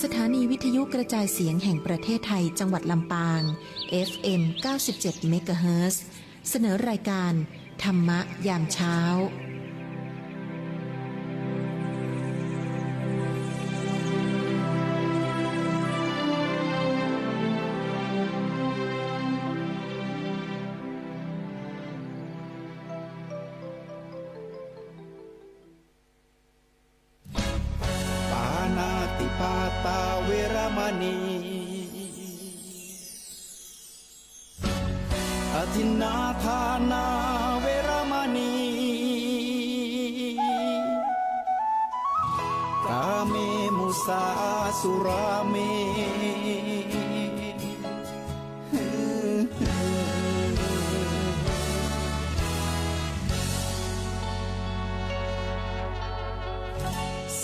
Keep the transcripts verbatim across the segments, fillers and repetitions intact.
สถานีวิทยุกระจายเสียงแห่งประเทศไทย จังหวัดลำปาง เอฟเอ็ม เก้าสิบเจ็ด เมกะเฮิรตซ์ เสนอรายการธรรมะยามเช้า ปาณาติปาตาเวระมะณี อทินนาทานาเวระมะณี กาเม มุสา สุราเม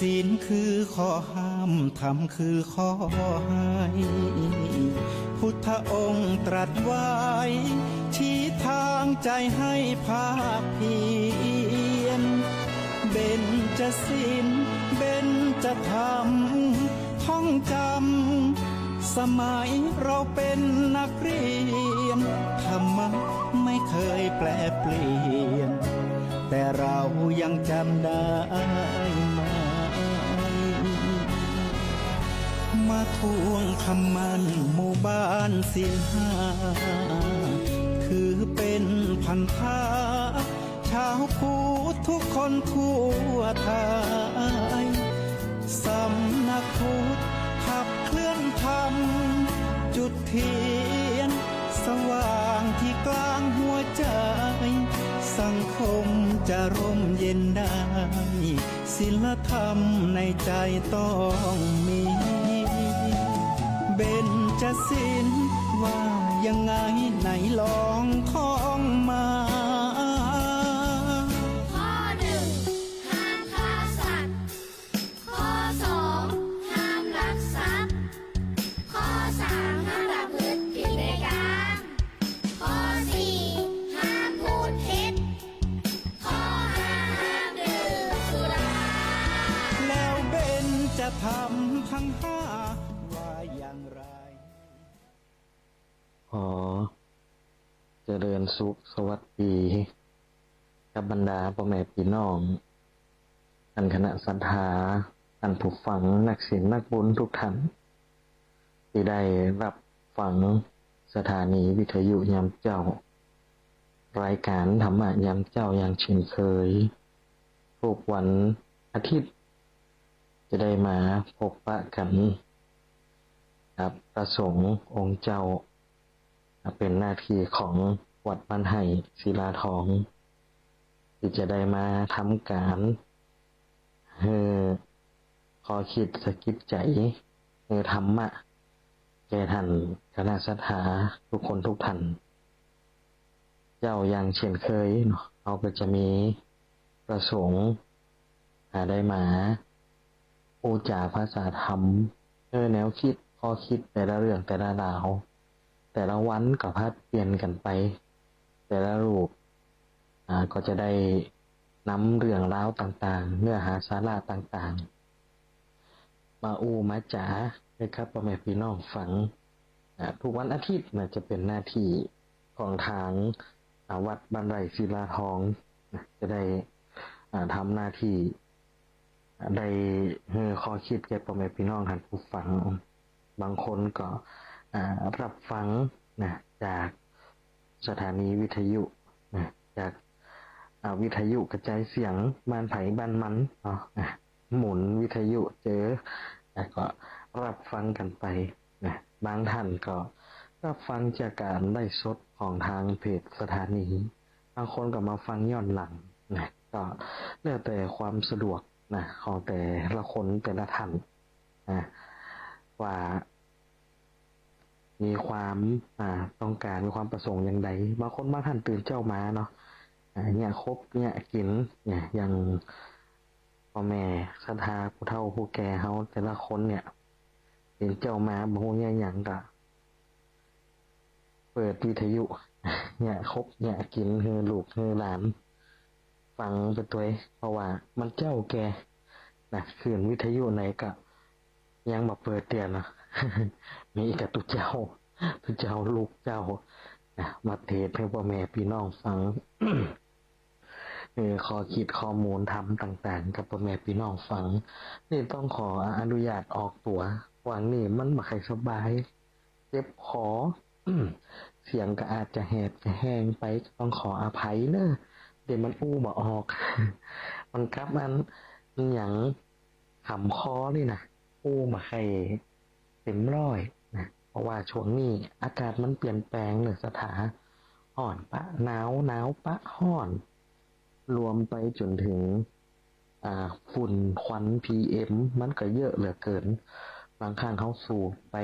ศีลคือข้อห้าม ธรรมคือข้อให้ พุทธองค์ตรัสไว้ ชี้ทางใจให้ภาคเพียร เบญจศีล เบญจธรรม ท่องจำ สมัยเราเป็นนักเรียน ธรรมะไม่เคยแปรเปลี่ยน แต่เรายังจำได้ไหม มาทวงคำมั่นหมู่บ้านศีลห้า คือเป็นพันธะ ชาวพุทธทุกคนทั่วไทย สำนักพุทธขับเคลื่อนธรรม จุดเทียนสว่างที่กลางหัวใจ สังคมจะร่มเย็นได้ ศีลธรรมในใจต้องมี เบญจศีลว่ายังไงไหนลองท่องมา ข้อหนึ่ง ห้ามฆ่าสัตว์ ข้อสอง ห้ามลักทรัพย์ ข้อสาม ห้ามประพฤติผิดในกาม ข้อสี่ ห้ามพูดเท็จ ข้อห้า ห้ามดื่มสุรา แล้วเบญจธรรมทั้งห้าว่าอย่างไร ขอเจริญสุขสวัสดี กับบรรดาป้อแม่ปี้น้อง ท่านคณะศรัทธา ท่านผู้ฟัง นักศีลนักบุญทุกท่าน ตี้ได้ฮับฟังสถานีวิทยุยามเจ๊า รายการธรรมะยามเจ๊าอย่างเช่นเคย ทุกวันอาทิตย์ จะได้มาพบปะกั๋นกับพระสงฆ์องค์เจ้า เป๋นหน้าตี้ของวัดบ้านไฮ่ศิลาทอง ตี้จะได้มาทำก๋านหื้อข้อคิดสะกิดใจ๋ หื้อธรรมะแก่ท่านคณะศรัทธาทุกคนทุกท่าน เจ๊าอย่างเช่นเคยเนาะ เฮาก็จะมีพระสงฆ์ อ่า ได้มาอู้จ๋าภาษาธรรม เออ แนวคิด ข้อคิดแต่ละเรื่องแต่ละราว แต่ละวันก็ผลัดเปลี่ยนกั๋นไป แต่ละรูป อ่า ก็จะได้นำเรื่องราวต่างๆ เนื้อหาสาระต่างๆ มาอู้มาจ๋าให้กับป้อแม่ปี้น้องฟัง อ่า ทุกวันอาทิตย์นะ จะเป๋นหน้าตี้ของตาง อ่า วัดบ้านไฮ่ศิลาทองนะ จะได้ อ่า ทำหน้าตี้ อ่า ได้หื้อข้อคิดแก่ป้อแม่ปี้น้องท่านผู้ฟัง บางคนก็ อ่า ฮับฟังนะ จากสถานีวิทยุนะ จาก อ่า วิทยุกระจายเสียงบ้านใผบ้านมันเนาะ อ่า หมุนวิทยุเจอ แล้วก็ฮับฟังกั๋นไปนะ บางท่านก็ฮับฟังจากก๋านไลฟ์สดของตางเพจสถานี บางคนก็มาฟังย้อนหลังนะ ก็แล้วแต่ความสะดวกนะ ของแต่ละคนแต่ละท่านนะ ว่ามีความ อ่า ต้องก๋าน มีความประสงค์อย่างใด บางคนบางท่านตื่นเจ๊ามาเนาะ อ่า เยียะคบเยียะกิ๋นเนี่ย อย่างป้อแม่ศรัทธาผู้เฒ่าผู้แก่เฮาแต่ละคนเนี่ย ตื่นเจ๊ามาบ่ฮู้เยียะหยังก็ เปิดวิทยุ เยียะคบเยียะกิ๋นหื้อลูกหื้อหลานฟังไปตวย เพราะว่ามันเจ๊าแก่นะ คลื่นวิทยุไหนก็ ยังบ่เปิดเตื้อเนาะ มีแต่ตุ๊เจ้า ตุ๊เจ้าลูกเจ้า นะ มาเทศน์หื้อป้อแม่ปี้น้องฟัง เออ ข้อคิดข้อมูลธรรมต่างๆ กับป้อแม่ปี้น้องฟัง นี่ต้องขออนุญาตออกตั๋ว หว่างนี้มันบ่ค่อยสบาย เจ็บคอ เสียงก็อาจจะแหบจะแห้งไป ก็ต้องขออภัยเน้อ เดี๋ยวมันอู้บ่ออก มันกับอัน อันหยัง ขำคอนี่นะ อู้บ่ค่อยเต็มร้อยนะ เพราะว่าช่วงนี้อากาศมันเปลี่ยนแปลงเน้อศรัทธา ฮ้อนปะหนาว หนาวปะฮ้อน รวมไปจ๋นเถิง อ่า ฝุ่นควัน พีเอ็ม มันก็เยอะเหลือเกิน บางครั้งเฮาสูดไป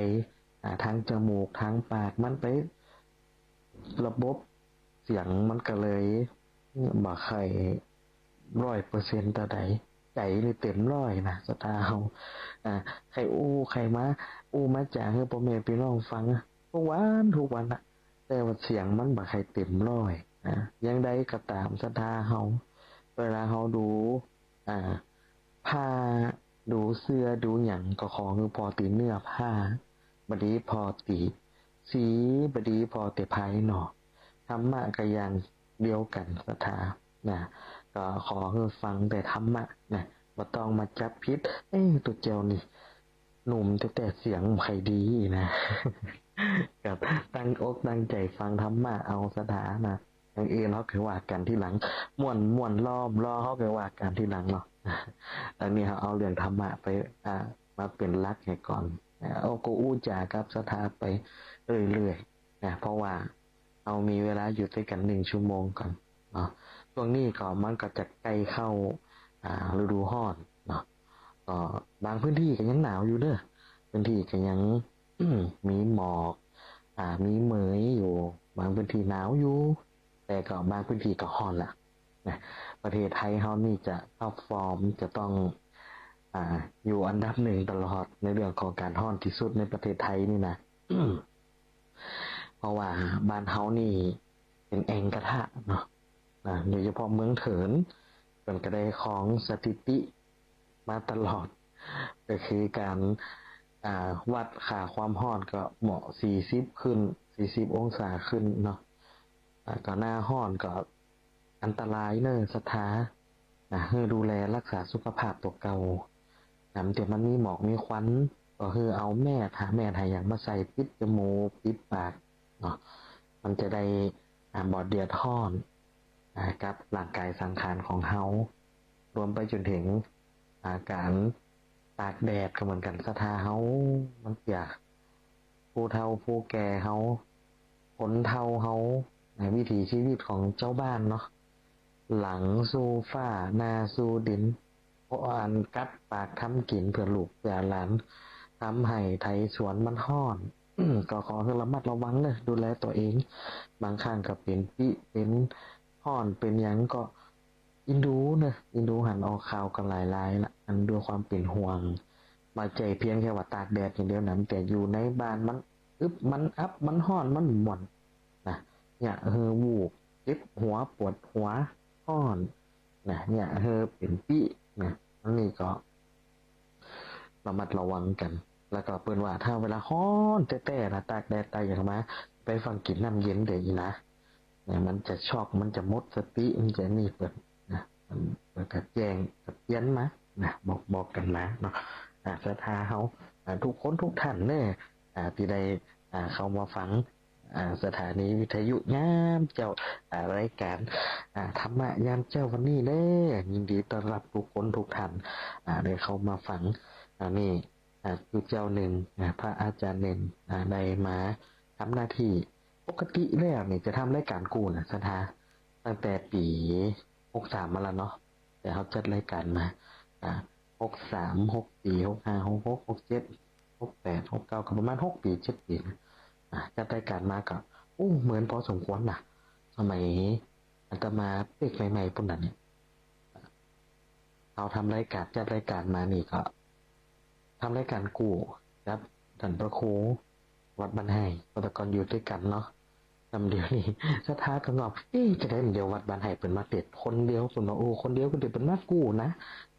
อ่า ทางจมูก ทางปาก มันไป ระบบเสียงมันก็เลยบ่ค่อยร้อยเปอร์เซ็นต์เต้าใด ใจ๋นี่เต็มร้อยนะศรัทธาเฮา อ่า ใค่อู้ ใค่มาอู้มาจ๋าหื้อป้อแม่ปี้น้องฟัง ทุกวัน ทุกวันนะ แต่ว่าเสียงมันบ่ค่อยเต็มร้อยนะ อย่างใดก็ต๋ามศรัทธาเฮา เวลาเฮาดู อ่า ผ้า ดูเสื้อ ดูหยังก็ขอหื้อผ่อตี้เนื้อผ้า บ่ดีผ่อตี้สี บ่ดีผ่อตี้ภายนอก ธรรมะก็อย่างเดียวกั๋นศรัทธานะ ก็ขอหื้อฟังแต่ธรรมะนะ บ่ต้องมาจับผิด เอ๊ะ ตุ๊เจ้านี่ หนุ่มแต๊ๆ เสียงบ่ค่อยดีนะ ก็ตั้งอกตั้งใจ๋ฟังธรรมะเอาศรัทธานะ อย่างอื่นเฮาก็ว่ากั๋นทีหลัง ม่วนม่วนลอบ่ลอเฮาก็ว่ากั๋นทีหลังเนาะ อันนี้เฮาเอาเรื่องธรรมะไป อ่า มาเป๋นหลักหื้อก่อน อ่า โอ้ ก็อู้จ๋ากับศรัทธาไปเรื่อยๆ นะ เพราะว่าเฮามีเวลาอยู่ตวยกั๋นหนึ่งชั่วโมงก่อนเนาะ ช่วงนี้ก็มันก็จะใก้เข้า อ่า ฤดูฮ้อนเนาะ ก็บางพื้นตี้ก็ยังหนาวอยู่เน้อ พื้นตี้ก็ยัง มีหมอก อ่า มีเหมยอยู่ บางพื้นตี้หนาวอยู่ แต่ก็บางพื้นตี้ก็ฮ้อนละนะ ประเทศไทยเฮานี่จะ top form จะต้อง อ่า อยู่อันดับหนึ่งตลอดในเรื่องของก๋านฮ้อนตี้สุดในประเทศไทยนี่นะ เพราะว่าบ้านเฮานี่เป๋นแอ่งกระทะเนาะ นะ โดยเฉพาะเมืองเถิน เปิ้นก็ได้ครองสถิติมาตลอด ก็คือก๋าน อ่า วัดค่าความฮ้อนก็เหมาะสี่สิบขึ้น สี่สิบองศาขึ้นเนาะ อ่า ก็หน้าฮ้อนก็อันตรายเน้อศรัทธา นะ หื้อดูแลรักษาสุขภาพตั๋วเก่า นำเตื้อมันมีหมอกมีควัน ก็หื้อเอาแมส หาแมสหาหยังมาใส่ปิดจมูก ปิดปากเนาะ มันจะได้ อ่า บ่เดือดฮ้อน อ่า กับร่างก๋ายสังขารของเฮา รวมไปจ๋นเถิง อ่า ก๋านตากแดดก็เหมือนกั๋นศรัทธาเฮา มันเปียก ผู้เฒ่าผู้แก่เฮา คนเฒ่าเฮา ในวิถีชีวิตของจาวบ้านเนาะ หลังสู่ฟ้า หน้าสู่ดิน เพราะอันกัดปากทำกิ๋นเปื้อลูกเปื้อหลาน ทำไฮ่ไถสวนมันฮ้อน ก็ขอหื้อระมัดระวังเน้อ ดูแลตั๋วเอง บางครั้งก็เป๋นปี้ เป๋นฮ้อน เป๋นหยังก็ อินดูเน้อ อินดูหันออกข่าวกั๋นหลายๆ ละ อันด้วยความเป๋นห่วง บ่ใจ้เพียงแค่ว่าตากแดดอย่างเดียวนะ แต่อยู่ในบ้านมันอึบ มันอับ มันฮ้อน มันม่วนนะ เยียะหื้อวูบ เจ็บหัว ปวดหัว ฮ้อนนะ เยียะหื้อเป๋นปี้นะ อันนี้ก็ ระมัดระวังกั๋น แล้วก็เปิ้นว่าถ้าเวลาฮ้อนแต๊ๆ นะ ตากแดดตากหยังมา ไปฟั่งกิ๋นน้ำเย็นเดี๋ยวอี้นะ เนี่ย มันจะช็อก มันจะหมดสติ มันจะนี่เปิ้นนะ มัน เปิ้นก็แจ้ง ก็เตื๋อนมานะ บอก บอกกั๋นมาเนาะ อ่า ศรัทธาเฮา อ่า กู้คนกู้ต้านเน้อ อ่า ตี้ได้ อ่า เข้ามาฟัง อ่า สถานีวิทยุยามเจ๊า อ่า รายก๋าน อ่า ธรรมะยามเจ๊าวันนี้เน้อ ยินดีต้อนรับกู้คนกู้ต้าน อ่า ได้เข้ามาฟัง อ่า นี่ อ่า คือเจ้านึ่ง อ่า พระอาจ๋ารย์นึ่ง อ่า ได้มาทำหน้าตี้ ปกติแล้วนี่จะทำรายก๋านกู้นะศรัทธา ตั้งแต่ปี๋หกสามมาแล้วเนาะ แต่เฮาจัดรายก๋านมา อ่า หกสาม หกสี่ หกห้า หกหก หกเจ็ด หกแปด หกเก้า ก็ประมาณหกปี๋ เจ็ดปี๋นะ อ่า จัดรายก๋านมาก็ อู้ เมินพอสมควรนะ สมัยอาตมาเป๊กใหม่ๆ ปู้นน่ะเนี่ย เฮาทำรายก๋าน จัดรายก๋านมานี่ก็ ทำรายก๋านกู้กับต้านพระครูวัดบ้านไฮ่ เพราะแต่ก่อนอยู่ตวยกั๋นเนาะ นำเดี๋ยวนี้ศรัทธาก็งง เอ๊ะ จะใด๋เดี๋ยววัดบ้านไฮ่เปิ้นมาเทศน์คนเดียว เปิ้นว่า โอ้ คนเดียวก็เดี๋ยวเปิ้นมากู้นะ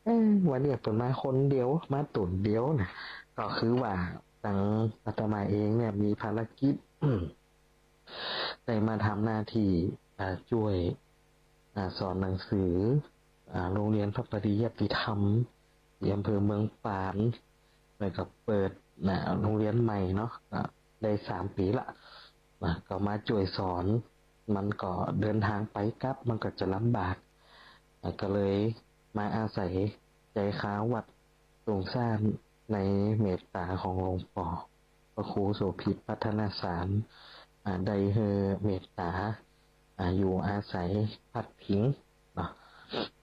เอ้อ วันนี้เปิ้นมาคนเดียว มาต๋นเดียวนะ ก็คือว่าตังอาตมาเองเนี่ยมีภารกิจ ได้มาทำหน้าที่ อ่า จ้วย อ่า สอนหนังสือ อ่า โรงเรียนพระปริยัติธรรม ตี้อำเภอเมืองปาน แล้วก็เปิด นะ โรงเรียนใหม่เนาะ ก็ได้สามปี๋ละ นะ ก็มาจ้วยสอน มันก็เดินทางไปกลับ มันก็จะลำบาก นะ ก็เลยมาอาศัยใจ๋คาววัดตุงซ่านในเมตต๋าของหลวงป้อ พระครูโสภิตพัฒนสาร อ่า ได้หื้อเมตต๋า อ่า อยู่อาศัยพักผิงเนาะ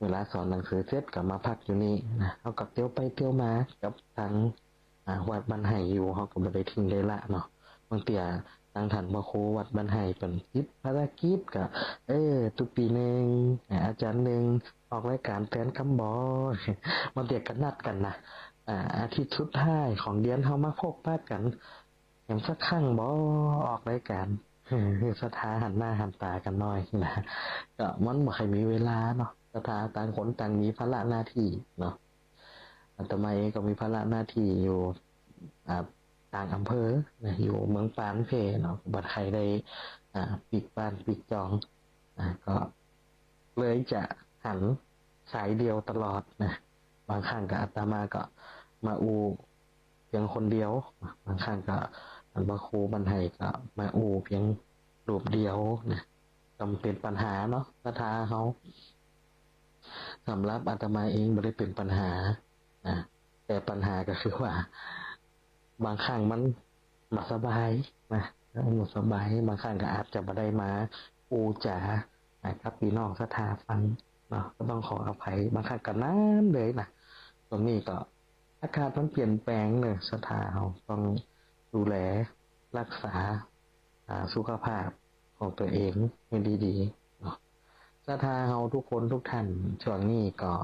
เวลาสอนหนังสือเสร็จก็มาพักอยู่นี่นะ เฮาก็เตียวไปเตียวมากับตัง อ่า วัดบ้านไฮ่อยู่ เฮาก็บ่ได้ทิ้งได้ละเนาะ บางเตื้อตังท่านพระครูวัดบ้านไฮ่เปิ้นติดภารกิจก็ เออ ตุ๊ปี๋นึ่ง อ่า อาจ๋ารย์นึ่งออกรายก๋านแตนกำบ่ บางเตื้อก็นัดกั๋นนะ อ่า อาทิตย์สุดท้ายของเดือนเฮามาพบปะกั๋น แหมสักครั้งบ่ ออกรายก๋าน หื้อศรัทธาหันหน้าหันต๋ากั๋นหน่อยนะ ก็มันบ่ค่อยมีเวลาเนาะ ศรัทธาต่างคนต่างมีภาระหน้าตี้เนาะ อาตมาเองก็มีภาระหน้าตี้อยู่ อ่า ต่างอำเภอนะ อยู่เมืองปานเพ่เนาะ บ่ใค่ได้ อ่า ปิ๊กบ้านปิ๊กจอง อ่า ก็เลยจะหันสายเดียวตลอดนะ บางครั้งก็อาตมาก็มาอู้เปียงคนเดียว บางครั้งก็อันพระครูบ้านไฮ่ก็มาอู้เปียงรูปเดียวนะ ก็บ่เป๋นปัญหาเนาะ ศรัทธาเฮา สำหรับอาตมาเองบ่ได้เป๋นปัญหานะ แต่ปัญหาก็คือว่า บางครั้งมันบ่สบายนะ บ่สบาย บางครั้งก็อาจจะบ่ได้มาอู้จ๋า อ่า กับปี้น้องศรัทธาฟังเนาะ ก็ต้องขออภัย บางครั้งก็นานเลยนะ ต๋อนนี้ก็อากาศมันเปลี่ยนแปลงเนาะ ศรัทธาเฮาต้องดูแลรักษา อ่า สุขภาพของตั๋วเองหื้อดีๆ เนาะ ศรัทธาเฮาทุกคนทุกท่าน ช่วงนี้ก็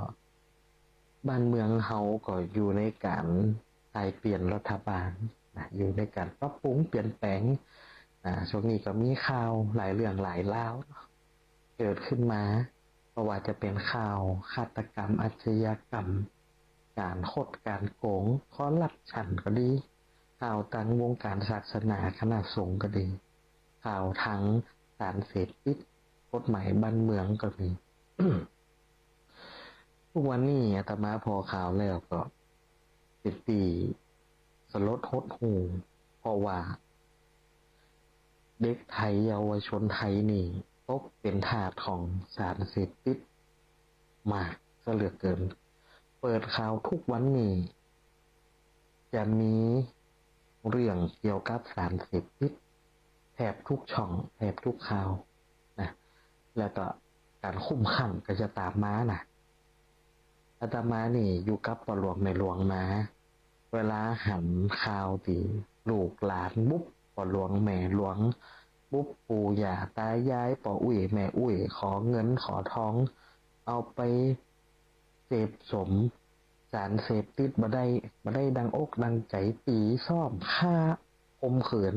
บ้านเมืองเฮาก็อยู่ในก๋านผลัดเปลี่ยนรัฐบาลนะ อยู่ในก๋านปรับปรุงเปลี่ยนแปลง อ่า ช่วงนี้ก็มีข่าวหลายเรื่องหลายราวเนาะ เกิดขึ้นมา บ่ว่าจะเป๋นข่าวฆาตกรรม อาชญากรรม ก๋านคดก๋านโก๋ง คอร์รัปชันก็ดี ข่าวตางวงก๋านศาสนา คณะสงฆ์ก็ดี ข่าวตางสารเสพติด กฎหมายบ้านเมืองก็มี กู้วันนี้อาตมาผ่อข่าวแล้วก็เป๋นตี้สลดหดหู่ เพราะว่าเด็กไทยเยาวชนไทยนี่ตกเป๋นทาสของสารเสพติดมากซะเหลือเกิน เปิดข่าวกู้วันนี่จะมีเรื่องเกี่ยวกับสารเสพติดแทบกู้ช่อง แทบกู้ข่าวนะ แล้วก็ก๋านคุมขังก็จะต๋ามมานะ อาตมานี่อยู่กับป้อหลวงแม่หลวงมา เวลาหันข่าวตี้ลูกหลานบุบป้อหลวงแม่หลวง บุบปู่ย่าต๋ายาย ป้ออุ๊ยแม่อุ๊ย ขอเงินขอตอง เอาไปเสพสมสารเสพติดบ่ได้ บ่ได้ดังอกดังใจ๋ ตี๋ซ้อม ฆ่า ข่มขืน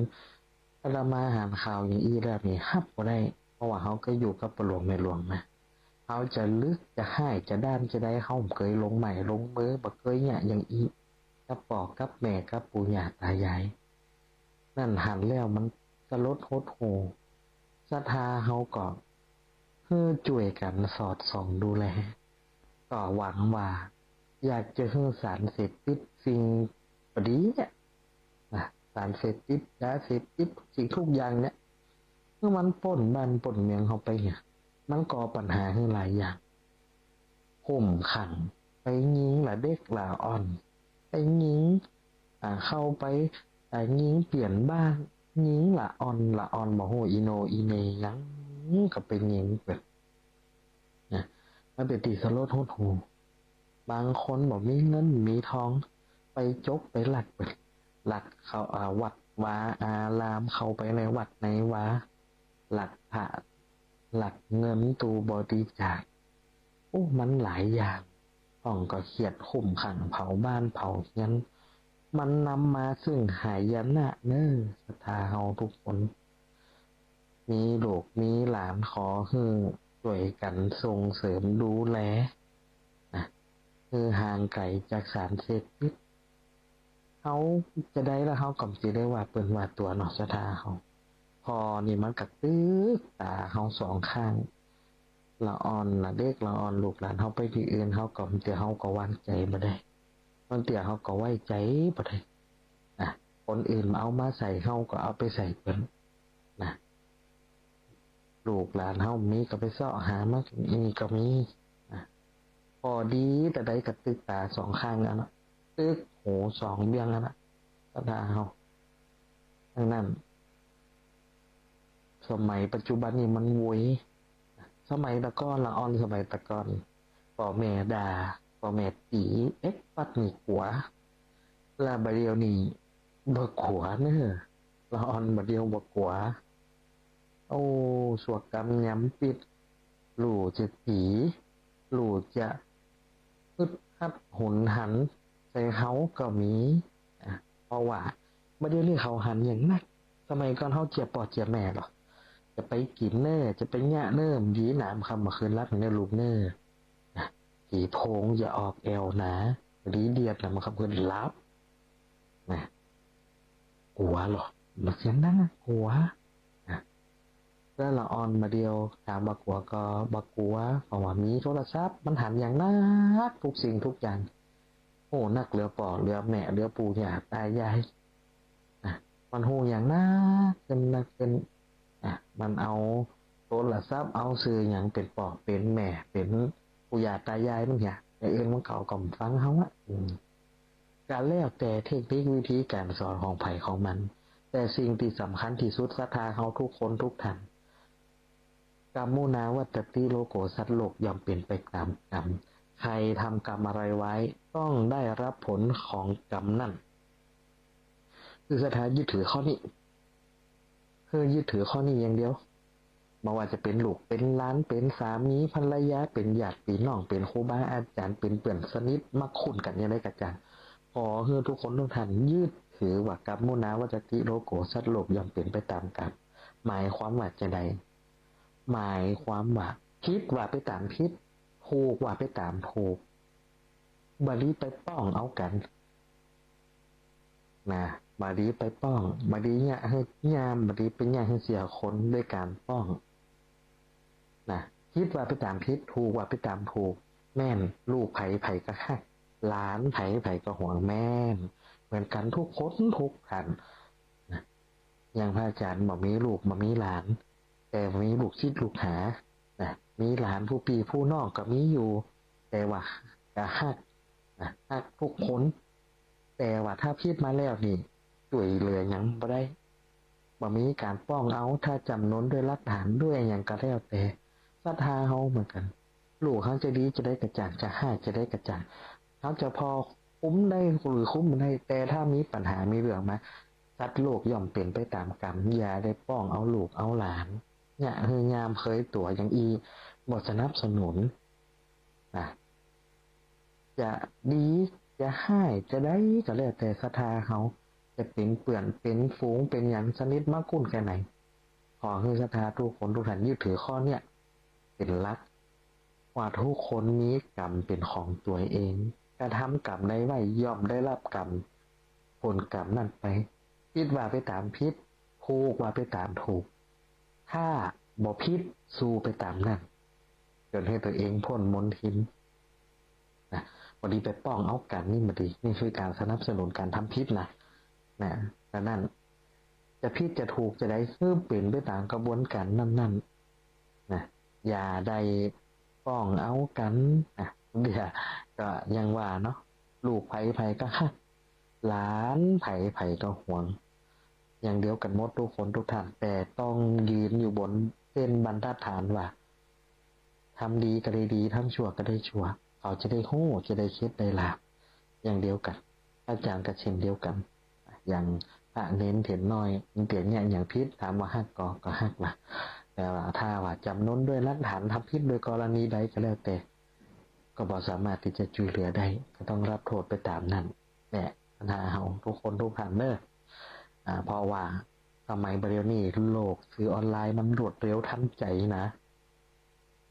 อาตมาหันข่าวอย่างอี้แล้วนี่ฮับบ่ได้ เพราะว่าเฮาก็อยู่กับป้อหลวงแม่หลวงมา เฮาจะลึกจะฮ้ายจะด้านจะใด เฮาบ่เกยลงไม้ลงมือ บ่เกยเยียะอย่างอี้ กับป้อกับแม่กับปู่ย่าต๋ายาย นั่นหันแล้วมันสลดหดหู่ ศรัทธาเฮาก็หื้อจ้วยกั๋นสอดส่องดูแล ก็หวังว่าอยากจะหื้อสารเสพติดสิ่งบ่ดีเนี่ยนะ สารเสพติด ยาเสพติด สิ่งกู้อย่างเนี่ย หื้อมันป๊นบ้านป๊นเมืองเฮาไปเนี่ย มันก่อปัญหาหื้อหลายอย่าง คุมขัง ไปยิงหละเด็กหละอ่อน ไปยิง อ่า เข้าไป อ่า ยิงเปื้อนบ้าน ยิงหละอ่อน หละอ่อนบ่ฮู้อีโหน่อีเหน่หยัง ก็ไปยิงเปิ้นนะ มันเป๋นตี้สลดหดหู่ บางคนบ่มีเงินมีตอง ไปจกไปลักเปิ้น ลักเข้า อ่า วัดวาอาราม เข้าไปในวัดในวา ลักพระ ลักเงินตู้บริจาค โอ้ มันหลายอย่าง พ่องก็เคียดคุมขัง เผาบ้านเผาเฮือน มันนำมาซึ่งหายนะเน่อ ศรัทธาเฮากู้คน มีลูกมีหลานขอหื้อจ้วยกั๋นส่งเสริมดูแลนะ หื้อห่างไก๋จากสารเสพติด เฮาจะใดละเฮาก็บ่จะได้ว่าเปิ้นว่าตั๋วเนาะ ศรัทธาเฮา ผ่อนี่มันก็ตึกต๋าเฮาสองข้าง ละอ่อนละเด็กละอ่อนลูกหลานเฮาไปตี้อื่น เฮาก็ บางเตื้อเฮาก็วางใจ๋บ่ได้ บางเตื้อเฮาก็ไว้ใจ๋บ่ได้ นะ คนอื่นเอามาใส่เฮาก็เอาไปใส่เปิ้น นะ ลูกหลานเฮามีก็ไปเซาะหามา มีก็มี นะ ผ่อดีต๋าใดก็ตึกต๋าสองข้างอันน่ะ ตึกหูสองเบื้องอันน่ะ ศรัทธาเฮา ดังนั้น สมัยปัจจุบันนี่มันโวย สมัยตะก่อนละอ่อน สมัยตะก่อน ป้อแม่ด่า ป้อแม่ตี๋ เอ็ดปั๊ดนี่กั๋ว ละบ่าเดี่ยวนี้บ่กั๋วเน่อ ละอ่อนบ่าเดี่ยวบ่กั๋ว โอ้ สัวกำยำปิ๊ด ลู่จะตี๋ ลู่จะอึดอัดหุนหันใส่เฮาก็มี อ่ะ เพราะว่าบ่าเดี่ยวนี้เขาหันอย่างนัก สมัยก่อนเฮาเจียป้อเจียแม่ลอ จะไปกิ๋นเน่อ จะไปเยียะเน่อ ดีหนำค่ำบ่าคืนหลับเน่อลูกเน่อ นะ ผีโพงอย่าออกแอ่วหนา ดีเดียดหนำค่ำคืนหลับ นะ กั๋วลอ บ่าเสียงดังอะ กั๋ว นะ แล้วละอ่อนบ่าเดี่ยวถามว่ากั๋วก็บ่กั๋ว เพราะว่ามีโทรศัพท์ มันหันอย่างนักทุกสิ่งทุกอย่าง โอ้ นักเหลือป้อเหลือแม่เหลือปู่ย่าต๋ายาย อ่ะ มันฮู้อย่างนักขึ้นนักขึ้น อ่ะ มันเอาโทรศัพท์ เอาสื่อหยังเป๋นป้อเป๋นแม่ เป๋นปู่ย่าต๋ายายมันเหีย แต่อื่นมันก็บ่ฟังเฮาอะ อืม ก็แล้วแต่เทคนิควิธีการสอนของใผของมัน แต่สิ่งตี้สำคัญตี้สุด ศรัทธาเฮาทุกคนทุกท่าน กัมมุนาวัตติโลโก สัตว์โลกย่อมเป๋นไปต๋ามกรรม ใครทำกรรมอะไรไว้ ต้องได้รับผลของกรรมนั้น คือศรัทธายึดถือข้อนี้ คือยึดถือข้อนี้อย่างเดียว บ่ว่าจะเป๋นลูก เป๋นหลาน เป๋นสามีภรรยา เป๋นญาติปี้น้อง เป๋นครูบาอาจ๋ารย์ เป๋นเปื้อนสนิท มักคุ้นกั๋นอย่างใดก็จาง ขอหื้อทุกคนทุกท่านยึดถือว่ากัมมุนาวัตติโลโก สัตว์โลกย่อมเป๋นไปต๋ามกรรม หมายความว่าจะใด หมายความว่าผิดว่าไปต๋ามผิด ถูกว่าไปต๋ามถูก บ่ดีไปป้องเอากั๋น นะ บ่ดีไปป้อง บ่ดีเยียะหื้อยาม บ่ดีไปเยียะหื้อเสียคนด้วยก๋านป้อง นะ ผิดว่าไปต๋ามผิด ถูกว่าไปต๋ามถูก แม่น ลูกใผใผก็ฮัก หลานใผใผก็หวง แม่น เหมือนกั๋นทุกคนทุกท่าน นะ อย่างพระอาจ๋ารย์บ่มีลูกบ่มีหลาน แต่มีลูกศิษย์ลูกหา นะ มีหลานผู้ปี้ผู้น้องก็มีอยู่ แต่ว่าก็ฮัก นะ ฮักทุกคน แต่ว่าถ้าผิดมาแล้วนี่ จ้วยเหลือหยังบ่ได้ บ่มีก๋านป้องเอา ถ้าจ๋ำนนด้วยหลักฐานด้วยหยังก็แล้วแต่ ศรัทธาเฮาเหมือนกั๋น ลูกเฮาจะดีจะใดก็จาง จะฮ้ายจะใดก็จาง เฮาจะผ่อคุ้มได้หรือคุ้มบ่ได้ แต่ถ้ามีปัญหามีเรื่องมา สัตว์โลกย่อมเป๋นไปต๋ามกรรม อย่าได้ป้องเอาลูกเอาหลาน เยียะหื้อยามเขยตั๋วอย่างอี้ บ่สนับสนุน นะ จะดีจะฮ้ายจะใดก็แล้วแต่ศรัทธาเฮา จะเป๋นเปื้อนเป๋นฝูงเป๋นหยังสนิทมักคุ้นแค่ไหน ขอหื้อศรัทธาทุกคนทุกท่านยึดถือข้อเนี้ยเป๋นหลัก ว่าทุกคนมีกรรมเป๋นของตั๋วเอง กระทำกรรมใดไว้ย่อมได้รับกรรม ผลกรรมนั้นไป ผิดว่าไปต๋ามผิด ถูกว่าไปต๋ามถูก ถ้าบ่ผิดสู้ไปต๋ามนั้น จ๋นหื้อตั๋วเองป๊นมลทิน นะ บ่ดีไปป้องเอากั๋นนี่บ่ดี นี่คือก๋านสนับสนุนก๋านทำผิดนะ นะ ดังนั้น จะผิดจะถูกจะใด หื้อเป๋นไปต๋ามกระบวนก๋านนั้นๆ นะ อย่าได้ป้องเอากั๋น นะ เดี๋ยวก็ยังว่าเนาะ ลูกใผใผก็ฮัก หลานใผใผก็หวง อย่างเดียวกั๋นหมดทุกคนทุกท่าน แต่ต้องยืนอยู่บนเส้นบรรทัดฐานว่า ทำดีก็ได้ดี ทำชั่วก็ได้ชั่ว เขาจะได้ฮู้ จะได้เข็ดได้หลาบ อย่างเดียวกั๋น อาจ๋ารย์ก็เช่นเดียวกั๋น อย่างพระเณรเถรน้อย มันเปียกเยียะหยังผิด ถามว่าฮักก่อ ก็ฮักนะ แต่ว่าถ้าว่าจ๋ำนนด้วยหลักฐาน ทำผิดด้วยกรณีใดก็แล้วแต่ ก็บ่สามารถตี้จะจ้วยเหลือได้ ก็ต้องรับโต้ษไปต๋ามนั้นแหละ ศรัทธาเฮาทุกคนทุกท่านเน่อ อ่า เพราะว่าสมัยบ่าเดี่ยวนี้โลกสื่อออนไลน์มันรวดเร็วทันใจ๋นะ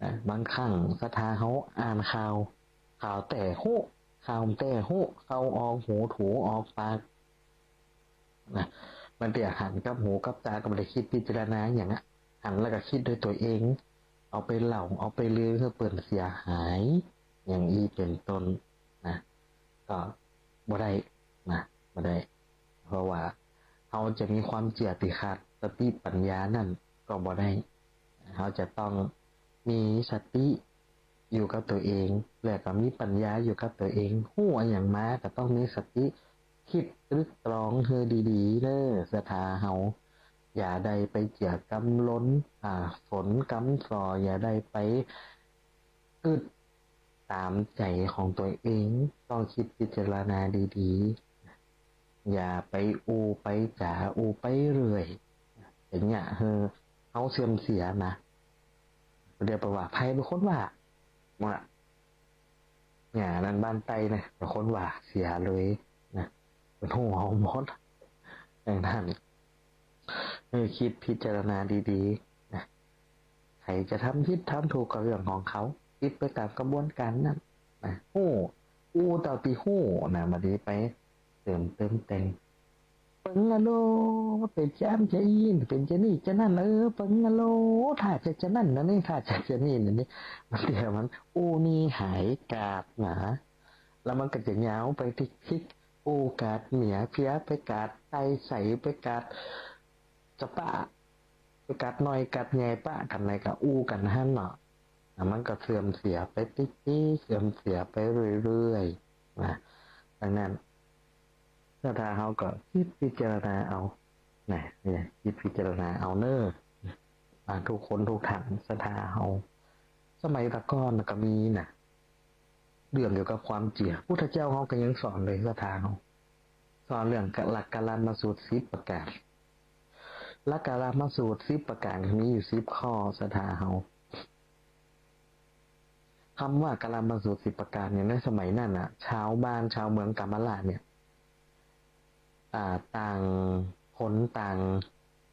นะ บางครั้งศรัทธาเฮาอ่านข่าว ข่าวแต่ฮู้ ข้าวแต๊ฮู้ เข้าออกหู ถูออกปาก นะ บางเตื้อหันกับหูกับตาก็บ่ได้กึ๊ดพิจารณาหยังอะ หันแล้วก็กึ๊ดด้วยตั๋วเอง เอาไปเล่า เอาไปลือหื้อเปิ้นเสียหาย อย่างอี้เป๋นต้นนะ ก็บ่ได้นะ บ่ได้ เพราะว่าเฮาจะมีความเจื้อตี้ขาดสติปัญญานั้นก็บ่ได้ เฮาจะต้องมีสติอยู่กับตั๋วเอง แล้วก็มีปัญญาอยู่กับตั๋วเอง ฮู้อะหยังมาก็ต้องมีสติ กึ๊ดตรึกตรองหื้อดีๆ เน่อ ศรัทธาเฮา อย่าได้ไปเจื้อกำลน อ่า สนกำส่อ อย่าได้ไปกึ๊ดต๋ามใจ๋ของตั๋วเอง ต้องกึ๊ดพิจารณาดีๆ อย่าไปอู้ไปจ๋า อู้ไปเรื่อย อย่างเงี้ย เออ เฮาเสื่อมเสียนะ เดี๋ยวไปว่า ใผเป๋นคนว่า ว่า เนี่ย นั่นบ้านใต้นะ เป๋นคนว่าเสียเลยนะ เป๋นฮู้เอาหมด ดังนั้น เออ กึ๊ดพิจารณาดีๆ นะ ใผจะทำผิดทำถูกก็เรื่องของเขา กึ๊ดไปต๋ามกระบวนก๋านนั้นนะ ฮู้ อู้เต้าตี้ฮู้นะ บ่ดีไปเติมเติมแต่ง เปิงอะโล เป๋นจาอั้นจาอี้ เป๋นจานี่จานั่น เออ เปิงอะโล ถ้าจะจานั่นนะนี่ ถ้าจะจานี่นะนี่ บางเตื้อมันอู้นี่หายกาดนะ แล้วมันก็จะยาวไปติ๊กๆ อู้กาดเมียเผีย ไปกาดใต้ใส ไปกาดสะป๊ะ ไปกาดน้อยกาดใหญ่ปะกั๋นในก็อู้กั๋นหั้นเนาะ อ่ะ มันก็เสื่อมเสียไปติ๊กๆ เสื่อมเสียไปเรื่อยๆ นะ ดังนั้น ศรัทธาเฮาก็กึ๊ดพิจารณาเอา นะ เนี่ย กึ๊ดพิจารณาเอาเน่อ อ่ะ ทุกคนทุกท่าน ศรัทธาเฮา สมัยตะก่อนก็มีนะ เรื่องเกี่ยวกับความเจื้อ พุทธเจ้าเฮาก็ยังสอนเลย ศรัทธาเฮา สอนเรื่องหลักกาลามสูตรสิบประก๋าน หลักกาลามสูตรสิบประก๋านมีอยู่สิบข้อ ศรัทธาเฮา คำว่ากาลามสูตรสิบประก๋านเนี่ย ในสมัยนั้นน่ะ ชาวบ้านชาวเมืองกามาลาเนี่ย อ่า ต่างคนต่าง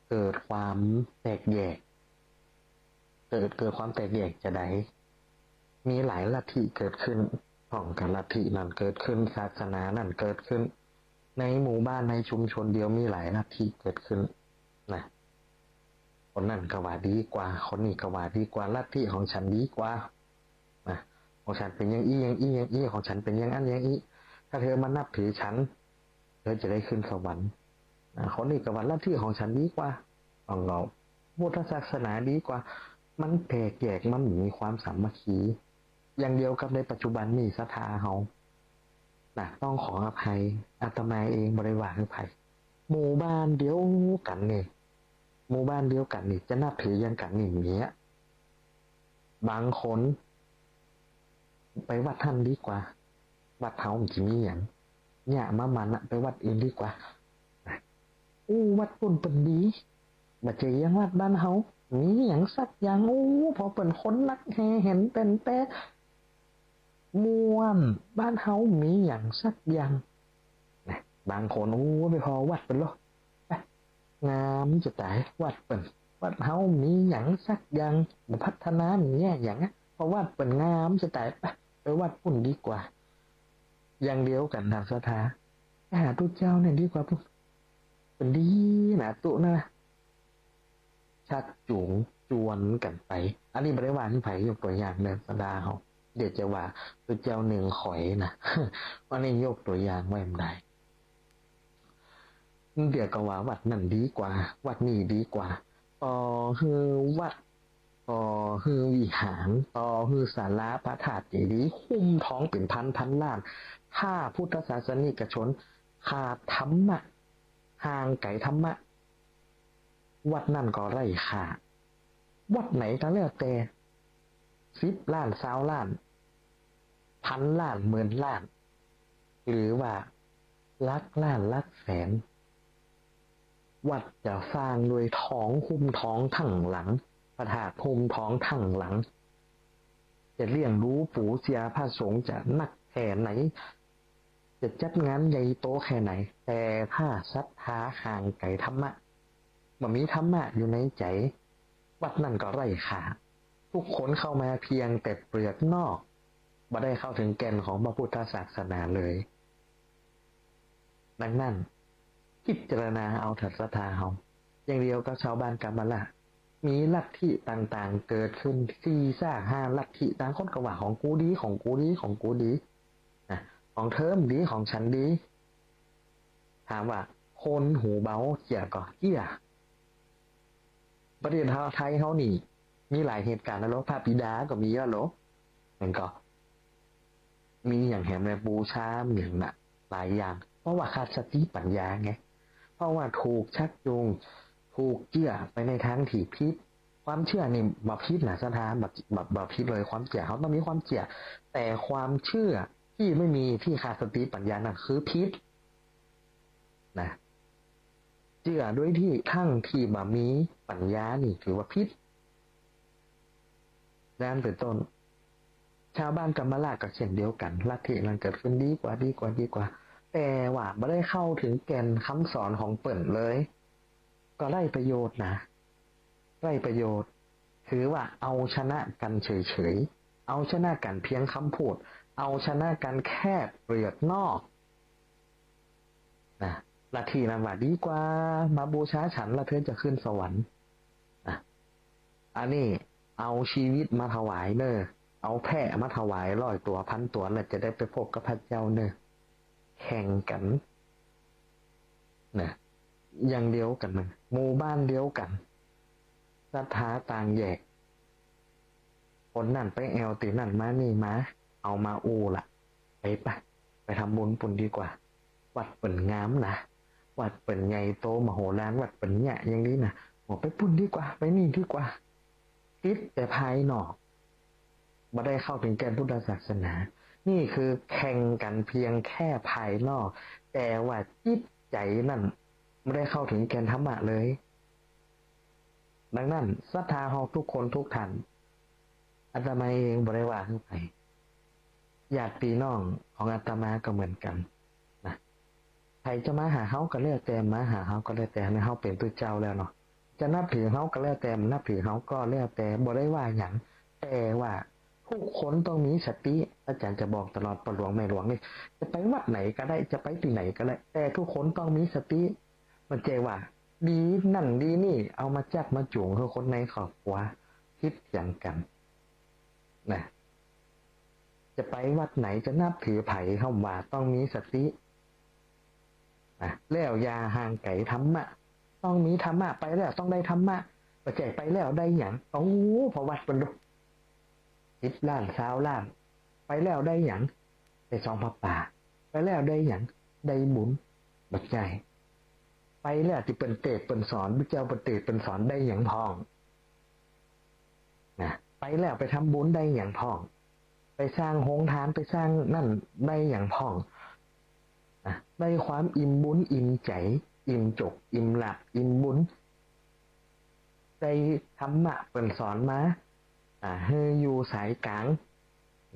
เกิดความแตกแยก เกิด เกิดความแตกแยกจาใด มีหลายลัทธิเกิดขึ้น ของกาลัทธินั้นเกิดขึ้น ศาสนานั้นเกิดขึ้น ในหมู่บ้านในชุมชนเดียวมีหลายลัทธิเกิดขึ้นนะ คนนั้นก็ว่าดีกว่า คนนี้ก็ว่าดีกว่า ลัทธิของฉันดีกว่านะ ของฉันเป๋นอย่างอี้ อย่างอี้ อย่างอี้ ของฉันเป๋นอย่างอั้นอย่างอี้ ถ้าเธอมานับถือฉัน เธอจะได้ขึ้นสวรรค์นะ คนนี้ก็ว่าลัทธิของฉันดีกว่า ของเฮาพุทธศาสนาดีกว่า มันแตกแยก มันบ่มีความสามัคคี อย่างเดียวกับในปัจจุบันนี่ศรัทธาเฮานะ ต้องขออภัย อาตมาเองบ่ได้ว่าหื้อใผ หมู่บ้านเดียวกั๋นนี่ หมู่บ้านเดียวกั๋นนี่ จะนับถืออย่างกั๋นนี่เมีย บางคน ไปวัดหั้นดีกว่า วัดเฮาบ่มีหยัง เยียะมามันนะ ไปวัดอื่นดีกว่า อู้ วัดปุ้นเปิ้นดี บ่เจ๋งอย่างวัดบ้านเฮา มีหยังสักอย่าง อู้ ผ่อเปิ้นคนนักแห่แหนแป้นแป้ม่วน บ้านเฮามีหยังสักอย่างนะ บางคน อู้ ไปผ่อวัดเปิ้นโลด ไป งามจะต๋าย วัดเปิ้น วัดเฮามีหยังสักอย่าง บ่พัฒนา มีแง่หยังอะ ผ่อวัดเปิ้นงามจะต๋าย ไป ไปวัดปุ้นดีกว่า อย่างเดียวกั๋นนะศรัทธา ไปหาตุ๊เจ้าเนี่ยดีกว่าปุ้น เปิ้นดีนะตุ๊นะ ชักจูงจวนกั๋นไป อันนี้บ่ได้ว่าหื้อใผ ยกตั๋วอย่างเน่อศรัทธาเฮา เดี๋ยวจะว่าตุ๊เจ้านึ่งขอยนะ อันนี้ยกตั๋วอย่างไว้บ่ได้ เดี๋ยวก็ว่าวัดนั่นดีกว่า วัดนี่ดีกว่า ต่อหื้อวัด ต่อหื้อวิหาร ต่อหื้อศาลาพระธาตุเจดีย์ หุ้มทองเป๋นพันพันล้าน ถ้าพุทธศาสนิกชนขาดธรรมะ ห่างไก๋ธรรมะ วัดนั่นก็ไร้ค่า วัดไหนก็แล้วแต่ สิบล้าน ซาวล้าน พันล้าน หมื่นล้าน หรือว่าหลักล้านหลักแสน วัดจะสร้างด้วยทอง หุ้มทองตังหลัง พระธาตุหุ้มทองตังหลัง จะเลี้ยงดูปู๋เสียพระสงฆ์จะนักแค่ไหน จะจัดงานใหญ่โตแค่ไหน แต่ถ้าศรัทธาห่างไก๋ธรรมะ บ่มีธรรมะอยู่ในใจ๋ วัดนั่นก็ไร้ค่า ทุกคนเข้ามาเพียงแต่เปลือกนอก บ่ได้เข้าเถิงแก่นของพระพุทธศาสนาเลย ดังนั้น พิจารณาเอาเถิดศรัทธาเฮา อย่างเดียวกับชาวบ้านกำมะละ มีลัทธิต่างๆ เกิดขึ้นสี่ซากห้าลัทธิ ต่างคนก็ว่าของกูดี ของกูดี ของกูดี นะ ของเธอดี ของฉันดี ถามว่าคนหูเบาเจื้อก่อ เจื้อ ประเทศไทยเฮานี่ มีหลายเหตุการณ์นะโล พระบิดาก็มีเยอะโล มันก็ มีอย่างแหมเนี่ย บูชาอย่างน่ะ หลายอย่าง เพราะว่าขาดสติปัญญาไง เพราะว่าถูกชักจูง ถูกเจื้อไปในทางที่ผิด ความเจื้อนี่บ่ผิดนะศรัทธา บ่ บ่ บ่ผิดเลย ความเจื้อ เฮาต้องมีความเจื้อ แต่ความเจื้อที่ไม่มี ที่ขาดสติปัญญานั่นคือผิดนะ เจื้อโดยที่ทั้งที่บ่มีปัญญานี่ถือว่าผิด ดังนั้นเป็นต้น ชาวบ้านกำมะละก็เช่นเดียวกั๋น ลัทธินั้นเกิดขึ้นดีกว่า ดีกว่า ดีกว่า แต่ว่าบ่ได้เข้าเถิงแก่นคำสอนของเปิ้นเลย ก็ไร้ประโยชน์นะ ไร้ประโยชน์ ถือว่าเอาชนะกั๋นเฉยๆ เอาชนะกั๋นเพียงคำพูด เอาชนะกั๋นแค่เปลือกนอกนะ ลัทธินั้นว่าดีกว่า มาบูชาฉันแล้วเธอจะขึ้นสวรรค์นะ อันนี้เอาชีวิตมาถวายเน่อ เอาแพะมาถวายร้อยตั๋วพันตั๋ว แล้วจะได้ไปพบกับพระเจ้าเน่อ แข่งกั๋นนะ อย่างเดียวกั๋นนะ หมู่บ้านเดียวกั๋น ศรัทธาต่างแยก คนนั้นไปแอ่วตี้นั่นมานี่มา เอามาอู้ละ ไปปะ ไปทำบุญปุ้นดีกว่า วัดเปิ้นงามนะ วัดเปิ้นใหญ่โตมโหฬาร วัดเปิ้นเยียะอย่างนี้นะ บอกไปปุ้นดีกว่า ไปนี่ดีกว่า ติดแต่ภายนอก บ่ได้เข้าเถิงแก่นพุทธศาสนา นี่คือแข่งกั๋นเพียงแค่ภายนอก แต่ว่าจิตใจ๋นั่นบ่ได้เข้าเถิงแก่นธรรมะเลย ดังนั้นศรัทธาเฮาทุกคนทุกท่าน อาตมาเองบ่ได้ว่าหื้อใผ ญาติพี่น้องของอาตมาก็เหมือนกั๋นนะ ใผจะมาหาเฮาก็แล้วแต่ มาหาเฮาก็แล้วแต่ ในเฮาเป๋นตุ๊เจ้าแล้วเนาะ จะนับถือเฮาก็แล้วแต่ บ่นับถือเฮาก็แล้วแต่ บ่ได้ว่าหยัง แต่ว่าทุกคนต้องมีสติ อาจ๋ารย์จะบอกตลอด ป้อหลวงแม่หลวงนี่ จะไปวัดไหนก็ได้ จะไปตี้ไหนก็ได้ แต่ทุกคนต้องมีสติ บ่ใจ้ว่า ดีนั่นดีนี่ เอามาจักมาจูงหื้อคนในครอบครัวผิดเถียงกั๋นนะ จะไปวัดไหน จะนับถือใผ เฮาว่าต้องมีสตินะ แล้วอย่าห่างไก๋ธรรมะ ต้องมีธรรมะ ไปแล้วต้องได้ธรรมะ บ่ใจ้ไปแล้วได้หยัง โอ้ พอวัดเปิ้นดู สิบล้าน ซาวล้าน ไปแล้วได้หยัง ได้ซองผ้าป่า ไปแล้วได้หยัง ได้บุญ บ่ใจ้ ไปแล้วตี้เปิ้นเตสน์เปิ้นสอน พระเจ้าเปิ้นเตสน์เปิ้นสอนได้หยังพ่องนะ ไปแล้วไปทำบุญได้หยังพ่อง ไปสร้างโฮงทาน ไปสร้างนั่นได้หยังพ่องนะ ได้ความอิ่มบุญอิ่มใจ๋ อิ่มโจค อิ่มลาภ อิ่มบุญ ได้ธรรมะเปิ้นสอนมา อ่า หื้ออยู่สายก๋าง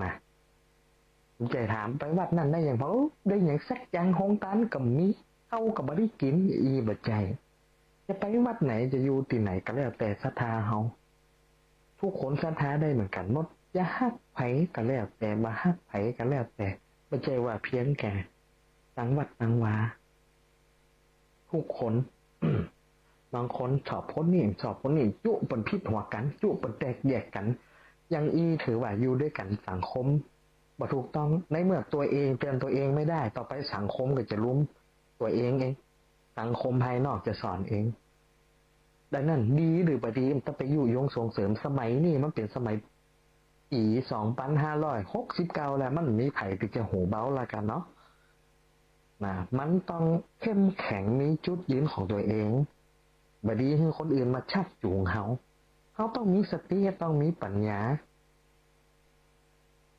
นะ บ่ใจ้ถามไปวัดนั่นได้หยังพ่อง โอ้ ได้หยังสักอย่าง โฮงตานก็บ่มี ข้าวก็บ่ได้กิ๋น อี้บ่ใจ้ จะไปวัดไหน จะอยู่ตี้ไหนก็แล้วแต่ศรัทธาเฮา ทุกคนศรัทธาได้เหมือนกั๋นหมด จะฮักใผก็แล้วแต่ บ่ฮักใผก็แล้วแต่ บ่ใจ้ว่าเพียงแก่ตังวัดตังวา ทุกคน บางคนชอบคนนี้ ชอบคนนี้ จุเปิ้นผิดหัวกั๋น จุเปิ้นแตกแยกกั๋น อย่างอี้ถือว่าอยู่ด้วยกั๋นสังคมบ่ถูกต้อง ในเมื่อตัวเองเตือนตัวเองไม่ได้ ต่อไปสังคมก็จะลุมตัวเองเอง สังคมภายนอกจะสอนเอง ดังนั้นดีหรือบ่ดี มันต้องไปยุยงส่งเสริม สมัยนี้มันเป๋นสมัยปี๋สองปันห้าร้อยหกสิบเก้าแล้ว มันบ่มีใผตี้จะหูเบาละกั๋นเนาะ นะ มันต้องเข้มแข็ง มีจุดยืนของตัวเอง บ่ดีหื้อคนอื่นมาชักจูงเฮา เฮาต้องมีสติ ต้องมีปัญญา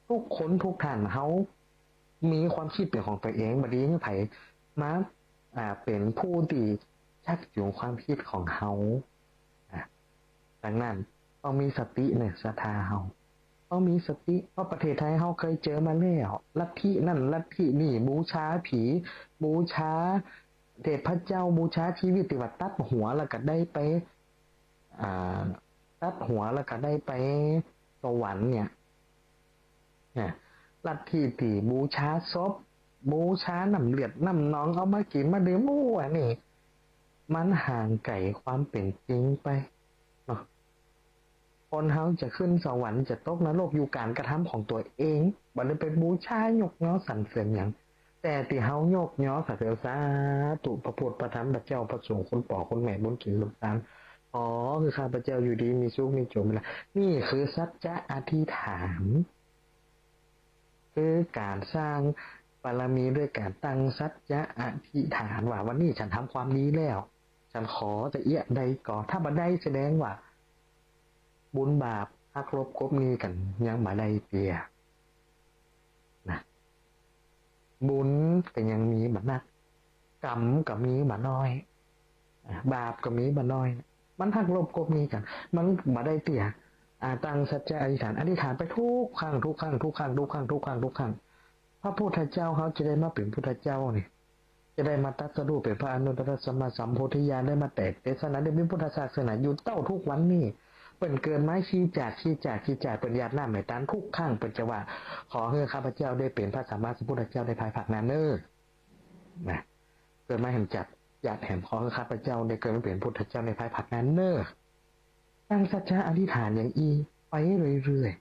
ทุกคนทุกท่านเฮามีความคิดเป๋นของตัวเอง บ่ดีหื้อใผมา อ่า เป๋นผู้ตี้ชักจูงความคิดของเฮา อ่ะ ดังนั้นต้องมีสติเน่อศรัทธาเฮา ต้องมีสติ เพราะประเทศไทยเฮาเคยเจอมาแล้ว ลัทธินั่นลัทธินี่ บูชาผี บูชาเทพเจ้า บูชาชีวิตตี้ว่าตัดหัวแล้วก็ได้ไป อ่า ตัดหัวแล้วก็ได้ไปสวรรค์เนี่ย เนี่ย ลัทธิตี้บูชาศพ บูชาน้ำเลือดน้ำหนอง เอามากิ๋นมาดื่ม โอ้ อันนี้มันห่างไก๋ความเป๋นจริงไปเนาะ คนเฮาจะขึ้นสวรรค์จะตกนรกอยู่ก๋านกระทำของตั๋วเอง บ่ได้ไปบูชายกยอสรรเสริญหยัง แต่ตี้เฮายกยอสรรเสริญ สาธุ พระพุทธ พระธรรม พระเจ้า พระสงฆ์ คุณป้อ คุณแม่ บุญถิ่น บุญตาน ขอหื้อข้าพเจ้าอยู่ดีมีสุข มีโจค มีลาภ นี่คือสัจจะอธิษฐาน คือก๋านสร้างบารมีด้วยก๋านตั้งสัจจะอธิษฐานว่า วันนี้ฉันทำความดีแล้ว ฉันขอจะเยียะใดก่อ ถ้าบ่ได้แสดงว่าบุญบาปหักลบกลบหนี้กั๋นยังบ่ได้เตื้อ นะ บุญก็ยังมีบ่นัก กรรมก็มีบ่น้อย อ่ะ บาปก็มีบ่น้อย มันหักลบกลบหนี้กั๋น มันบ่ได้เตื้อ อ่า ตั้งสัจจะอธิษฐาน อธิษฐานไปทุกครั้ง ทุกครั้ง ทุกครั้ง ทุกครั้ง ทุกครั้ง ทุกครั้ง พระพุทธเจ้าเฮาจะได้มาเป๋นพุทธเจ้านี่ จะได้มาตรัสรู้เป๋นพระอนุตตรสัมมาสัมโพธิญาณ ได้มาแตกเตสสนา ได้มีพุทธศาสนาอยู่เต้าทุกวันนี้ เปิ้นเกิดมาขี้จาด ขี้จาด ขี้จาด เปิ้นหยาดน้ำไหลตานทุกครั้ง เปิ้นจะว่า ขอหื้อข้าพเจ้าได้เป๋นพระสัมมาสัมพุทธเจ้าในภายภาคหน้าเน่อ นะ เกิดมาแหมจาด หยาดแหม ขอหื้อข้าพเจ้าได้เกิดมาเป๋นพุทธเจ้าในภายภาคหน้าเน่อ ตั้งสัจจะอธิษฐานอย่างอี้ไปเรื่อย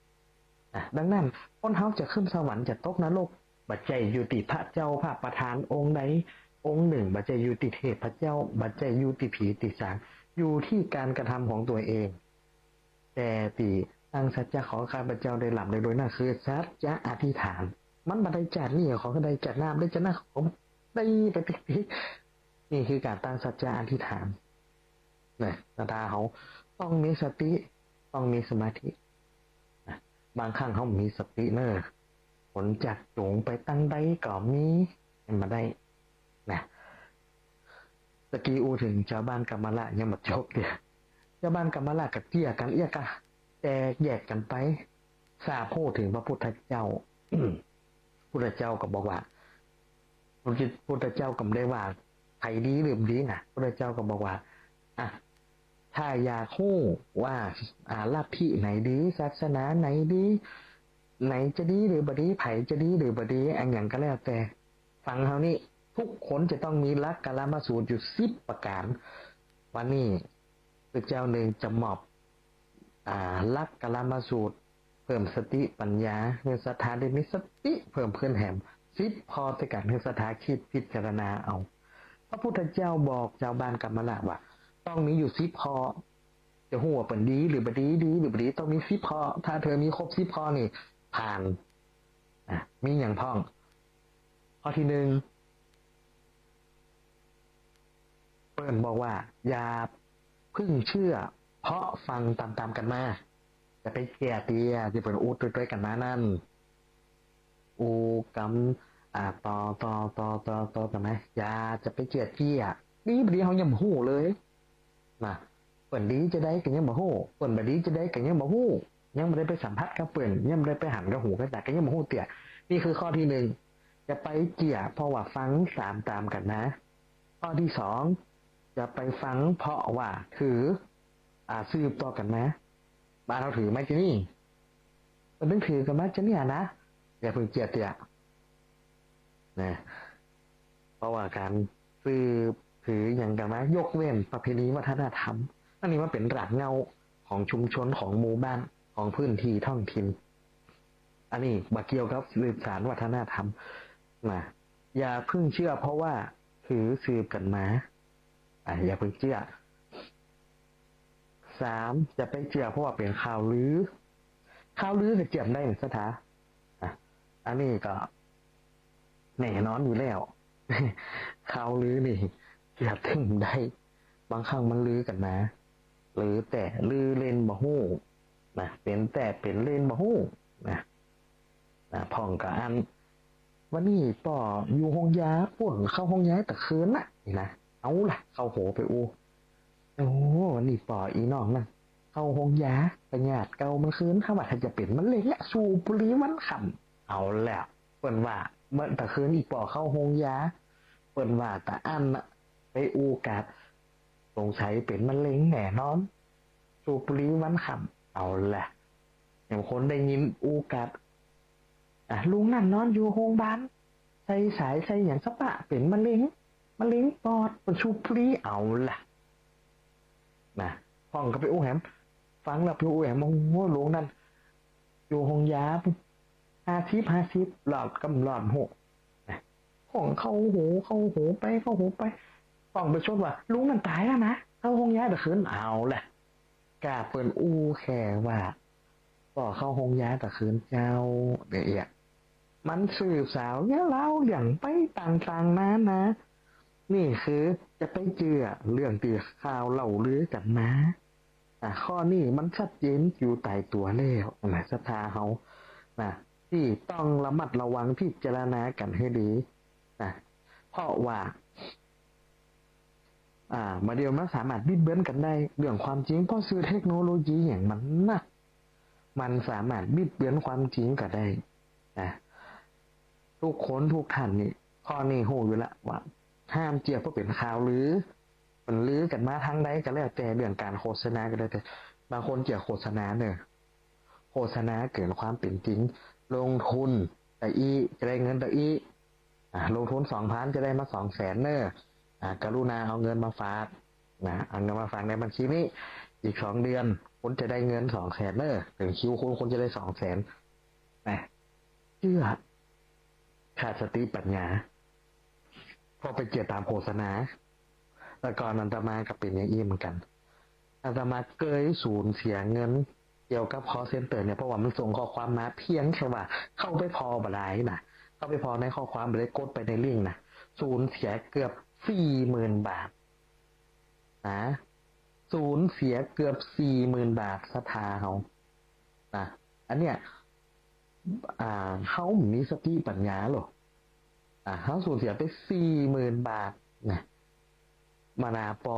ๆ นะ ดังนั้น คนเฮาจะขึ้นสวรรค์จะตกนรก บ่ใจ้อยู่ตี้พระเจ้าพระประธานองค์ใดองค์หนึ่ง บ่ใจ้อยู่ตี้เทพเจ้า บ่ใจ้อยู่ตี้ผีตี้สาง อยู่ตี้ก๋านกระทำของตั๋วเอง แต่ตี้ตั้งสัจจะขอข้าพเจ้าได้ร่ำได้รวยนั่นคือสัจจะอธิษฐาน มันบ่ได้จาดนี้ขอได้จาดหน้า ได้จาดหน้าขอได้ไปปิ๊กๆ นี่คือก๋านตั้งสัจจะอธิษฐาน นะ ศรัทธาเฮาต้องมีสติ ต้องมีสมาธิ นะ บางครั้งเฮาบ่มีสติเน่อ ฝนจักจู๋งไปตังใดก็มี เป๋นบ่ได้ นะ ตะกี้อู้เถิงจาวบ้านกำมะละยังบ่จบเตื้อ จาวบ้านกำมะละก็เตี้ยกั๋นเอี้ยกะ แตกแยกกั๋นไป ทราบฮู้เถิงพระพุทธเจ้า พุทธเจ้าก็บอกว่า พุทธ พุทธเจ้าก็บ่ได้ว่าใผดีหรือบ่ดีนะ พุทธเจ้าก็บอกว่า อ่ะ ถ้าอยากฮู้ว่า อ่า ลัทธิไหนดี ศาสนาไหนดี ไหนจะดีหรือบ่ดี ใผจะดีหรือบ่ดี อะหยังก็แล้วแต่ ฟังเฮานี่ ทุกคนจะต้องมีหลักกาลามสูตรอยู่สิบประก๋าน วันนี้ ตึกเจ้าเน่งจะมอบ อ่า หลักกาลามสูตร เพิ่มสติปัญญา หื้อศรัทธาได้มีสติเพิ่มขึ้นแหม สิบข้อตวยกั๋น หื้อศรัทธาคิดพิจารณาเอา พระพุทธเจ้าบอกจาวบ้านกำมะละว่า ต้องมีอยู่สิบข้อ จะฮู้ว่าเปิ้นดีหรือบ่ดี ดีหรือบ่ดี ต้องมีสิบข้อ ถ้าเธอมีครบสิบข้อนี่ ผ่าน อ่ะ มีหยังพ่อง ข้อตี้หนึ่ง เปิ้นบอกว่า อย่าเพิ่งเชื่อ เพราะฟังต๋ามๆ กั๋นมา จะไปเจื้อเตื้อตี้เปิ้นอู้ตวยๆ กั๋นมานั่น อู้กำ อ่า ต่อๆ กั๋นมา อย่าจะไปเจื้อเตื้อ ดีบ่ดีเฮายังบ่ฮู้เลย นะ เปิ้นดีจาใดก็ยังบ่ฮู้ เปิ้นบ่ดีจาใดก็ยังบ่ฮู้ ยังบ่ได้ไปสัมผัสกับเปิ้น ยังบ่ได้ไปหันกับหูกับต๋า ก็ยังบ่ฮู้เตื้อ นี่คือข้อตี้หนึ่ง จะไปเจื้อเพราะว่าฟังต๋ามๆ กั๋นมา ข้อตี้สอง จะไปฟังเพราะว่าถือ อ่า สืบต่อกั๋นมา บ้านเฮาถือมาจานี่ เปิ้นตึงถือกั๋นมาจานี่นะ อย่าเพิ่งเจื้อเตื้อ นะ เพราะว่าก๋านสืบถือหยังกั๋นมา ยกเว้นประเพณีวัฒนธรรม อันนี้มันเป๋นรากเหง้าของชุมชน ของหมู่บ้าน ของพื้นตี้ท้องถิ่น อันนี้บ่เกี่ยวกับสืบสานวัฒนธรรม นะ อย่าเพิ่งเชื่อเพราะว่าถือสืบกั๋นมา อ่ะ อย่าเพิ่งเจื้อ สาม จะไปเจื้อเพราะว่าเป๋นข่าวลือ ข่าวลือก็เจื้อบ่ได้ศรัทธา อ่ะ อันนี้ก็แน่นอนอยู่แล้ว ข่าวลือนี่เจื้อบ่ได้ บางครั้งมันลือกั๋นมา ลือแต๊ลือเล่นบ่ฮู้ นะ เป๋นแต๊เป๋นเล่นบ่ฮู้ นะ นะ พ่องก็อั้น วันนี้ป้ออยู่โฮงยาปุ้น เข้าโฮงยาตะคืนนะ นี่นะ เอาละ เข้าหูไปอู้ โอ้ วันนี้ป้ออี่น้องนั่น เข้าโฮงยา ปะหยาดเก่ามันคืน ถ้าว่าถ้าจะเป๋นมะเร็งอะ สูบบุหรี่วันค่ำ เอาแล้ว เปิ้นว่า เมื่อตะคืนอี่ป้อเข้าโฮงยา เปิ้นว่าตะอั้นน่ะ ไปอู้กัด สงสัยเป๋นมะเร็งแน่นอน สูบบุหรี่วันค่ำ เอาละ อย่างคนได้ยินอู้กัด อ่ะ ลุงนั้นนอนอยู่โฮงบาล ใส่สายใส่หยังสะปะ เป๋นมะเร็ง มะเร็งปอด เปิ้นสูบบุหรี่ เอาละ นะ พ่องก็ไปอู้แหม ฟังแล้วไปอู้แหม โอ้โห ลุงนั้น อยู่โฮงยา ห้าสิบ ห้าสิบ รอดกำรอดโห นะ พ่องเข้าหู เข้าหูไป เข้าหูไป พ่องไปชดว่า ลุงนั้นต๋ายแล้วนะ เข้าโฮงยาตะคืน เอาละ ก้าเปิ้นอู้แค่ว่า ป้อเข้าโฮงยาตะคืนเจ้า เดี๋ยวเอีย มันสืบสาวเยียะเล่าเรื่องไปต่างๆ นานา นี่คือจะไปเจื้อเรื่องตี้ข่าวเล่าลือกั๋นมา อ่ะ ข้อนี้มันชัดเจนอยู่ต๋ายตั๋วแล้วนะ ศรัทธาเฮา นะ ตี้ต้องระมัดระวังพิจารณากั๋นหื้อดี นะ เพราะว่า อ่า บ่าเดี่ยวมันสามารถบิดเบือนกั๋นได้ เรื่องความจริง เพราะสื่อเทคโนโลยีหยังมันนัก มันสามารถบิดเบือนความจริงก็ได้ นะ ทุกคนทุกท่านนี่ ข้อนี้ฮู้อยู่ละว่า ห้ามเจื้อเพราะเป๋นข่าวลือ เปิ้นลือกั๋นมาตางใดก็แล้วแต่ เรื่องก๋านโฆษณาก็แล้วแต่ บางคนเจื้อโฆษณาเน่อ โฆษณาเกินความเป๋นจริง ลงทุนตะอี้จะได้เงินตะอี้ อ่ะ ลงทุนสองพันจะได้มาสองแสนเน่อ อ่ะ กรุณาเอาเงินมาฝาก นะ เอาเงินมาฝากในบัญชีนี้ อีกสองเดือนคุณจะได้เงินสองแสนเน่อ เถิงคิวคุณ คุณจะได้สองแสน นะ เจื้อ ขาดสติปัญญา เพราะไปเจื้อต๋ามโฆษณา แต่ก่อนอาตมาก็เป๋นอย่างอี้เหมือนกั๋น อาตมาเกยสูญเสียเงินเกี่ยวกับ call center เนี่ย เพราะว่ามันส่งข้อความมาเพียงแค่ว่าเข้าไปผ่อบ่ได้นะ เข้าไปผ่อในข้อความบ่ได้ กดไปในลิงก์นะ สูญเสียเกือบสี่หมื่นบาท นะ สูญเสียเกือบสี่หมื่นบาท ศรัทธาเฮา นะ อันเนี้ย อ่า เฮามีสติปัญญาหรอ อ่า เฮาสูญเสียไปสี่หมื่นบาทนะ มานาปอ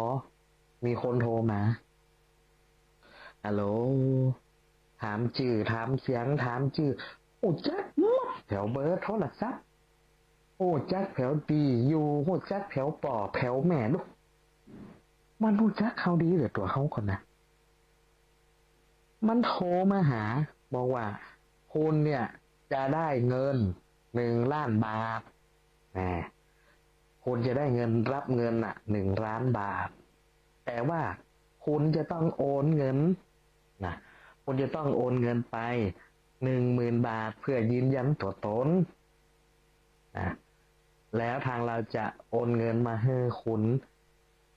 มีคนโทรมา ฮัลโหล ถามจื้อ ถามเสียง ถามจื้อ ฮู้จักหมดแผวเบอร์โทรศัพท์ ฮู้จักแผวตี้อยู่ ฮู้จักแผวป้อ แผวแม่ ดู มันฮู้จักเฮาดีเหลือตั๋วเฮาก่อนนะ มันโทรมาหา บอกว่า คุณเนี่ยจะได้เงินหนึ่งล้านบาท นะ คุณจะได้เงิน รับเงินน่ะ หนึ่งล้านบาท แต่ว่าคุณจะต้องโอนเงิน นะ คุณจะต้องโอนเงินไปหนึ่งหมื่นบาท เพื่อยืนยันตั๋วตน นะ แล้วทางเราจะโอนเงินมาหื้อคุณ